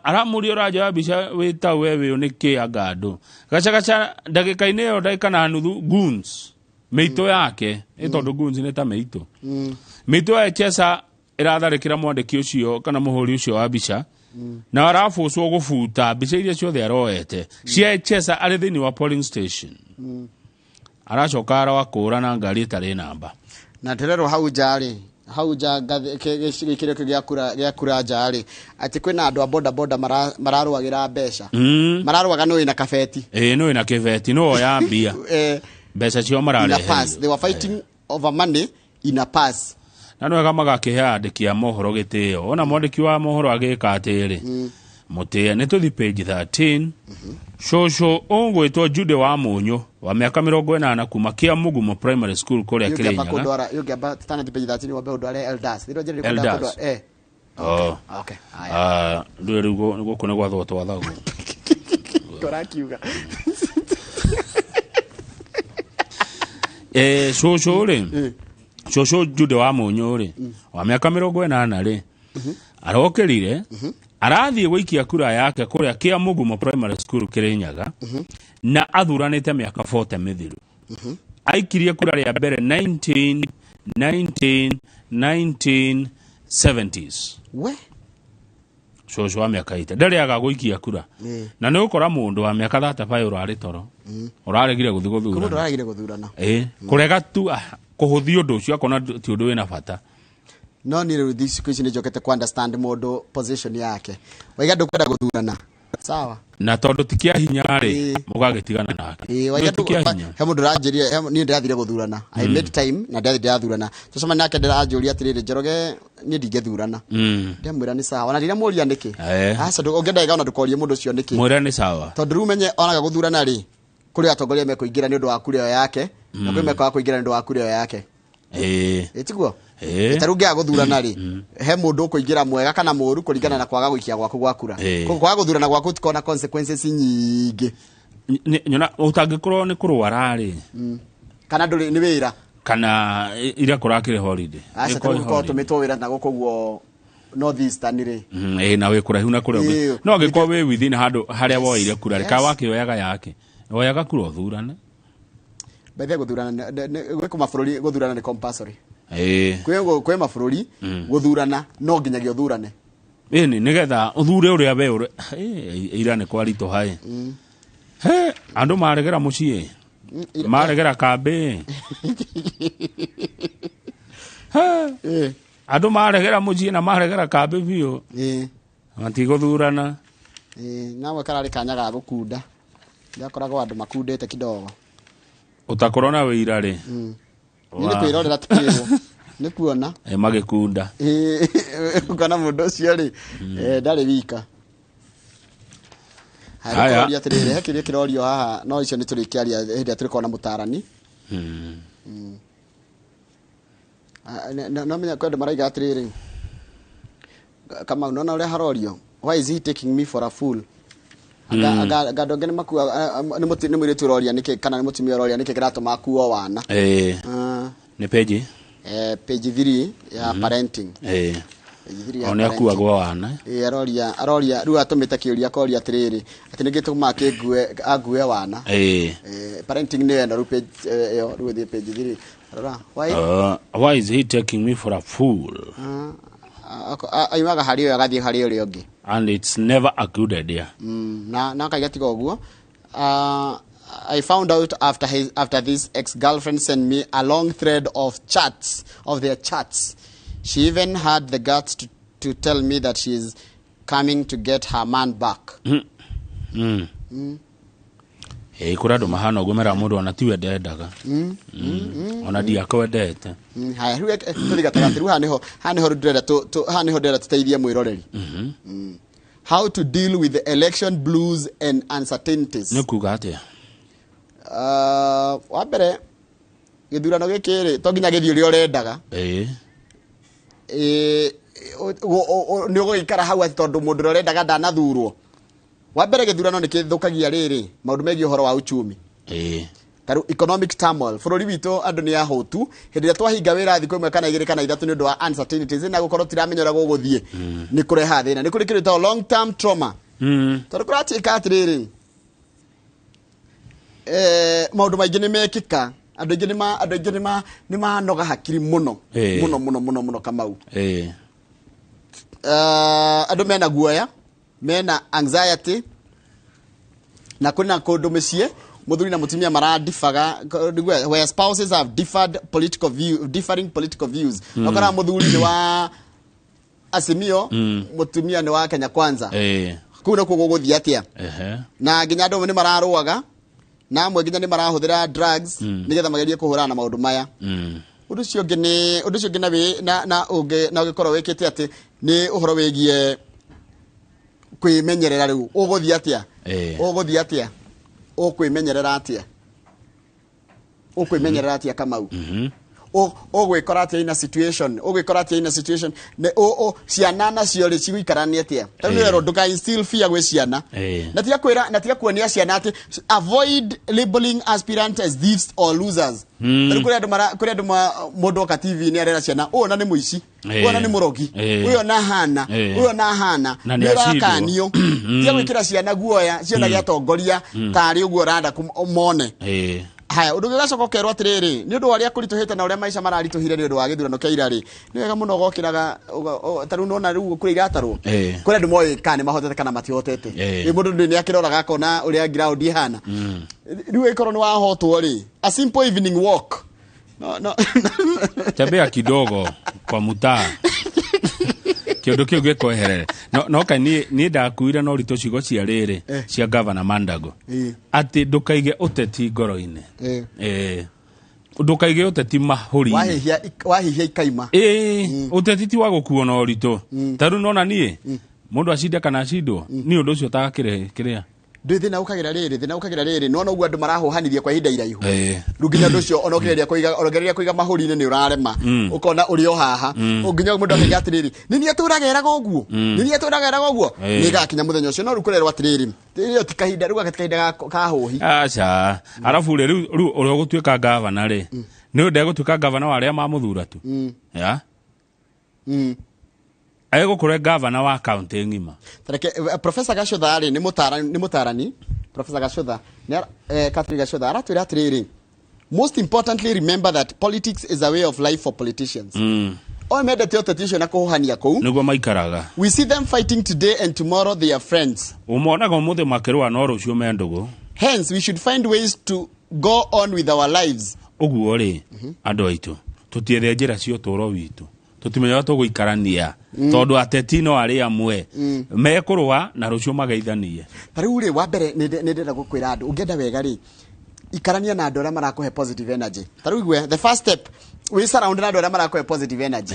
Aramũria, ũranjoya mbica wĩ ta we wĩũ nĩ kĩ anga andũ gacagaca ndagĩka-inĩ ĩyo, ndagĩka na nuthu, goons mĩitũ yake ĩ, tondũ goons nĩ ta mĩitũ, mĩitũ ya Echesa ĩratharĩkĩra mwandĩki ũcio kana mũhũri ũcio wa mbica, na arabũcwo gũbuta mbica iria ciothe aroete cia Echesa arĩ thĩinĩ wa polling station. Aracoka arakũra na ngari ĩtarĩ namba. Na ndĩrerwo hau nja rĩ, hau nja gĩkĩro kĩu gĩa kura nja rĩ, atĩ kwĩna andũ a boda boda mararũagĩra mbeca. Mararũaga nĩ wĩna kabeti. Ĩĩ, nĩ wĩna kĩbeti, nĩ woya mbia, mbeca ciao in a mararehe. pass, they were fighting over money in a pass. Na nĩ wega magakĩhe andĩki a mohoro gĩtĩo, ona mwandĩki wa mohoro agĩka atĩrĩ, Mũtĩe nĩ tũthi page 13. Cũcũ ũgwĩtwo Jude wa Mũnyũ wa mĩaka 80 kuma Kia Mugumo Primary School kũrĩa Ũngĩamba Kĩrĩnyaga. kũndwara, ũngĩamba tũtanathiĩ page 13 wambe ũndware elders. Nĩ ndĩrona Elders. kũndwara eh. Oh. Okay. Haya. Ah, ndũĩ rĩu gũkũ nĩ gwathwo twathagwo. Tũrakiuga. Eh, cũcũ rĩ, cũcũ Jude wa Mũnyũ rĩ, wa mĩaka 80 rĩ, arokĩrire arathiĩ gũikia kura yake kũrĩa Kia Mugumo Primary School Kĩrĩnyaga, na athuranĩte mĩaka 40 mĩthiru. Aikirie kura rĩa mbere 19 19 1970s. We. Cũcũ wa mĩaka 80 ndarĩaga gũikia kura, na nĩ ũkora mũndũ wa mĩaka 35 ũrarĩ toro ũraregire gũthiĩ Kũrĩ mũndũ gũthurana. ũraregire gũthurana. Ĩ, kũrega tu, kũhũthia ũndũ ũcio, akona ti ũndũ wĩna bata. No niĩ rĩu thikũ ici nĩ njokete ku understand mũndũ position yake. Waiga ndũkwenda gũthurana. Sawa. Na tondũ ti kĩa hinya rĩ, Ĩĩ. mũgagĩtigana nake. Ĩĩ, waiga Nĩ ti kĩa hinya. he mũndũ ũranjĩrire, niĩ ndĩrathire gũthurana. I made time na ndĩrathire ndĩrathurana. Tũcemania nake ndĩranjũria atĩrĩrĩ, Njoroge, niĩ ndingĩthurana. Ndamwĩra nĩ sawa. Na ndiramũria nĩkĩ. Aca, ũngĩenda ona ndũkorie mũndũ ũcio nĩkĩ. Mwĩre nĩ sawa. Tondũ rĩu menye onaga gũthurana rĩ, kũrĩ atongoria mekũingĩra nĩ ũndũ wa kura ĩyo yake, na kwĩ mekwaga kũingĩra nĩ ũndũ wa kura ĩyo yake. Ĩ tiguo? Ĩĩ. Ta rĩu ũngĩaga gũthurana rĩ, he mũndũ ũkũingĩra mwega kana mũũru kũringana na kwaga gũikia gwaku gwa kura. Koguo kwaga gũthurana gwaku gũtikoragwo na consequences nyingĩ. Nyona ũtangĩkorwo nĩ kũrwara rĩ, Kana ndũrĩ nĩ wĩra. Kana iria kũrakĩrĩ holiday. Aca, Ĩkorwo ta rĩu holiday. ũkorwo tũmĩtwo wĩra na gũkũ ũguo North Eastern rĩ. Ĩĩ, na wĩ kũraihu na kũrĩa ũngĩ. Ĩĩ. No angĩkorwo wĩ within handũ harĩa woeire kura rĩ, Yes. kana wakĩoyaga yake, woyaga kura ũthurane. By the way, gũthurana gwĩ mabũrũri gũthurana nĩ compulsory. Kwĩ mabũrũri gũthurana no nginyagia ũthurane. Ĩni nĩgetha ũthure ũrĩa we ũrĩ. Ĩ, ira nĩ kwaritũha ĩ. He, andũ maregera mũciĩ, maregera kambĩ. He, andũ maregera mũciĩ na maregera kambĩ biũ. Matigũthurana. Ĩĩ, namwe kararĩ kanya ga gũkunda. Ndakoragwo andũ makundĩte kidogo. Ũtakorwo na wĩira rĩ. Niĩ nĩ kwĩrorera ti kwĩrwo. Nĩ kuona. Ĩ, magĩkunda. Ĩĩ, ũkona mũndũ ũcio rĩ, ndarĩ wika. Haya. Haya, atĩrĩrĩ, he kĩũria kĩrorio haha, no icio nĩ tũrĩkĩaria hĩndĩ ĩrĩa tũrĩkorwo na mũtarani. Ah, no menya kwĩ andũ maraiga atĩrĩrĩ, Kamau, nona ũrĩa harorio, why is he taking me for a fool? Anga andũ angĩ nĩ makua, nĩ mũirĩtu ũroria nĩkĩ, kana nĩ mũtumia ũroria nĩkĩ kĩratũma akuo wana. Ĩĩ. Nĩ page? Page 3 ya parenting. Page 3 ya O nĩ parenting. akuagwo wana. Ĩĩ, aroria rĩu atũmĩte kĩũria akoria atĩrĩrĩ, atĩ nĩkĩ gĩtũmaga kĩngue angue wana. Parenting nĩyo ĩno rĩu page, ĩyo rĩu ĩthiĩ page 3. Rora, why? Why is he taking me for a fool? Aimaga harĩ ũyũ agathiĩ harĩ ũrĩa ũngĩ. And it's never a good idea. Na akaiga tiga ũguo. I found out after this ex-girlfriend sent me a long thread of chats, of their chats. She even had the guts to tell me that she is coming to get her man back. Ĩĩ, kũrĩ andũ mahana ũguo, meraga mũndũ ona tiwe ndendaga. Ona ndiakwendete. Haya, rĩu tũthiĩ gatagatĩ. Rĩu haha nĩho rĩu ndĩrenda haha nĩho ndĩrenda tũteithie mwĩroreri. How to deal with the election blues and uncertainties. Nĩ kuga atĩa? Wa mbere, gĩthurano gĩkĩ rĩ, to nginya gĩthiĩ ũrĩa ũrendaga. Ĩĩ, nĩ ũgũgĩikara hau atĩ tondũ mũndũ ũrĩa ũrendaga ndanathurwo. Wa mbere, gĩthurano nĩ kĩthũkagia rĩrĩ maũndũ megiĩ ũhoro wa uchumi. Ta rĩu economic turmoil, bũrũri witũ andũ nĩ ahũtu. Hĩndĩ ĩrĩa twahinga wĩra thikũ 1 kana 2 kana 3 nĩ ũndũ wa uncertainties na gũkorwo tiramenya ũrĩa gũgũthiĩ, nĩ kũrehaga thĩna. Nĩ kũrĩ kĩndũ gĩtagwo long term trauma, tondũ kũratuĩka atĩrĩrĩ, maũndũ maingĩ nĩ mekĩka, andũ aingĩ nĩ manoga hakiri mũno. Mũno mũno mũno mũno, Kamau. Andũ mena guoya, mena anxiety, na kwĩna kũndũ mĩciĩ mũthuri na mũtumia maradifaga, where spouses have differed political view, differing political views. Ũkoraga mũthuri nĩ wa Azimio, mũtumia nĩ wa Kenya Kwanza. Kũu nĩkuo gũgũthiĩ atĩa? Na nginya andũ amwe nĩ mararũaga, na amwe nginya nĩ marahũthĩra drugs nĩgetha magerie kũhũrana na maũndũ maya. Ũndũ ũcio ũngĩ nĩ ũndũ ũcio ũngĩ na wĩ na na ũngĩ na ũngĩkorwo wĩkĩte atĩ nĩ ũhoro wĩgiĩ Kwĩmenyerera rĩu ũgũthiĩ atĩa? Ũgũthiĩ atĩa? Ũkwĩmenyerera atĩa? Ũkwĩmenyerera atĩa, Kamau? Ũgwĩkora atĩa ina situation? Ũgwĩkora atĩa ina situation? Ciana nacio rĩ, cigũikarania atĩa? Tarĩu nĩwerwo ndũka instill fear gwĩ ciana. Na tiga kwĩra, na tiga kuonia ciana atĩ avoid labeling aspirants as thieves or losers. Tarĩu kũrĩ andũ mara kũrĩ andũ mũndũ oka TV nĩ arera ciana, ũyũ ona nĩ mũici, ũyũ ona nĩ mũrogi, ũyũ ona hana, ũyũ ona hana. Na nĩ nĩ acindwo. ũrakanio. Tiga gwĩkĩra ciana guoya ciona gĩatongoria tarĩ ũguo ũranda mone. Haya, ũndũ ũngĩ ũgacoka ũkerwo atĩrĩrĩ, nĩ ũndũ wa ũrĩa kũritũhĩte na ũrĩa maica mararitũhire nĩ ũndũ wa gĩthurano kĩa ira rĩ, nĩ wega mũno ũgokĩraga ta rĩu nona rĩu kũrĩa iratarwo, kũrĩ andũ moĩ kana nĩ mahotete kana matihotete. Rĩu mũndũ nĩ akĩroraga akona ũrĩa ground ĩhana. Rĩu ĩkorwo nĩ wahotwo rĩ, a simple evening walk, no, no. Tembea kidogo kwa mutaa, kĩũndũ kĩu gĩkweherere. No kai niĩ ndakuire na ũritũ ciugo cia rĩrĩ cia Gavana Mandago, atĩ ndũkaige ũteti ngoro-inĩ. Ndũkaige ũteti mahũri-inĩ. Wahĩhia ikaima. Ĩĩ, ũteti ti wa gũkuo na ũritũ. Ta rĩu nona niĩ mũndũ acinde kana acindwo, niĩ ũndũ ũcio ũtakĩrĩ kĩrĩa. Ndĩ thĩna ũkagĩra rĩrĩ, thĩna ũkagĩra rĩrĩ, nona ũguo andũ marahũhanithia kwa ihinda iraihu. Rĩu nginya ũndũ ũcio ona ũkĩgeria kũiga, ona ũkĩgeria kũiga mahũri-inĩ nĩ ũrarema. Ũkona ũrĩ o haha. Nginya mũndũ akaiga atĩrĩrĩ, nĩ niĩ atũraga eraga ũguo, nĩ niĩ atũraga eraga ũguo. Nĩ gakinya mũthenya ũcio, no rĩu kũrerwo atĩrĩrĩ, ĩyo ti kahinda, rĩu gaka ti kahinda ka hũhi. Aca, arabu rĩ, rĩu ũrĩa ũgũtuĩka gavana rĩ, nĩ ndegũtuĩka gavana wa arĩa mamũthura tu ya egũkorwo e gavana wa kaunti ng'ima. Tareke Professor Gacũtha rĩ, nĩ mũtarani, nĩ mũtarani Professor Gacũtha nĩ Catherine Gacũtha aratwĩra atĩrĩrĩ, most importantly, remember that politics is a way of life for politicians. O mendete ũteti ũcio na kũhũhania kũu. Nĩguo maikaraga. We see them fighting today and tomorrow they are friends. Ũmonaga ũmũthĩ makĩrũa, no rũciũ me ndũgũ. Hence we should find ways to go on with our lives. Ũguo rĩ, andũ aitũ, tũtiethe njĩra cia ũtũũro witũ, tũtimenyaga tũgũikarania, tondũ ateti no arĩ amwe mekũrũa na rũciũ mageithanie. Ta rĩu rĩ, wa mbere nĩ ndĩrenda gũkwĩra andũ, ũngĩenda wega rĩ, ikarania na andũ arĩa marakũhe positive energy. Ta rĩu igue, the first step, wĩ surround na andũ arĩa marakũhe positive energy.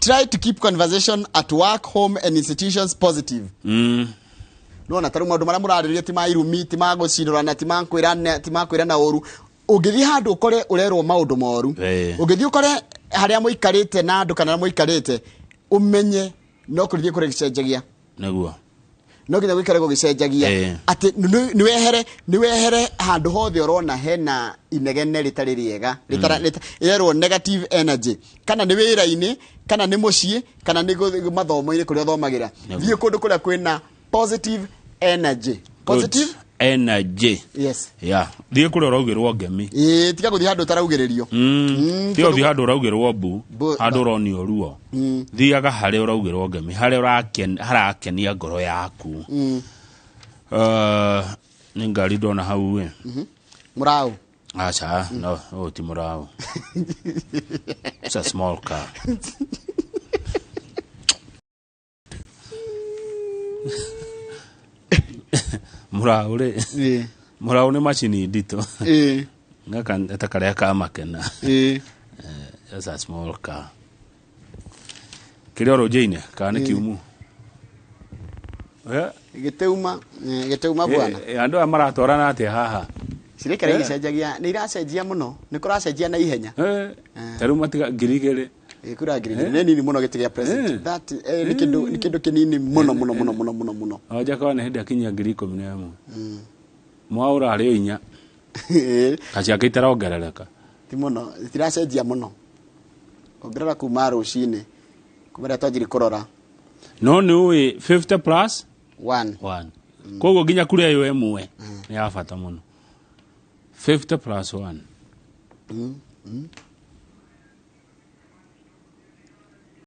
Try to keep conversation at work, home and institutions positive. Nona ta rĩu maũndũ marĩa mũrarĩrĩria ti ma irumi, ti ma gũcindũrana, ti ma kwĩrana ũru. Ũngĩthiĩ handũ ũkore ũrerwo maũndũ moru, ũngĩthiĩ ũkore harĩa mũikarĩte na andũ kana harĩa mũikarĩte, ũmenye no kũrĩthiĩ kũrĩ gĩcenjagia. No nginya gũikare gũgĩcenjagia. Atĩ nĩ wehere handũ hothe ũrona hena inegene rĩtarĩ rĩega, ĩrerwo negative energy, kana nĩ wĩra-inĩ, kana nĩ mũciĩ, kana nĩ mathomo-inĩ kũrĩa ũthomagĩra. Thiĩ kũndũ kũrĩa kwĩna positive energy, positive Good energy. Yes. Ya, thiĩ kũrĩa ũraugĩrwo ngemi. Ĩĩ, tiga gũthiĩ handũ ũtaraugĩrĩrio. Tiga ũthiĩ handũ ũraugĩrwo mbu, handũ ũronio ruo. Thiaga harĩa ũraugĩrwo ngemi, harĩa harakenia ngoro yaku. Nĩ ngari ndona hau ĩ. Mũraũ. Aca, no, ũyũ ti mũraũ. It's a small car. Mũraũ rĩ, mũraũ nĩ macini nditũ. Gaka ta karĩa ka makena. Just a small car. Kĩrĩa ũrũnjĩine kana nĩ kiumu? Gĩteuma, gĩteuma bwana. Andũ aya maratwarana atĩa haha? Cirĩkara igĩcenjagia, nĩ iracenjia mũno, nĩ kũracenjia na ihenya. Ta rĩu matiga 2000. Kura 2000 nĩ nini mũno gĩtĩ gĩa president. That nĩ kĩndũ kĩnini mũno mũno mũno mũno mũno mũno. Oja nĩ hĩndĩ akinyia 11,000. Mwaũra arĩ o inya. Kaciake itarongerereka. Ti mũno, itiracenjia mũno ongerera kuma rũcinĩ, kuma rĩrĩa twanjirie kũrora. No nĩ ũĩ 50 plus one. One. Koguo nginya kura ĩyo ĩmwe nĩ ya bata mũno. 50 plus one.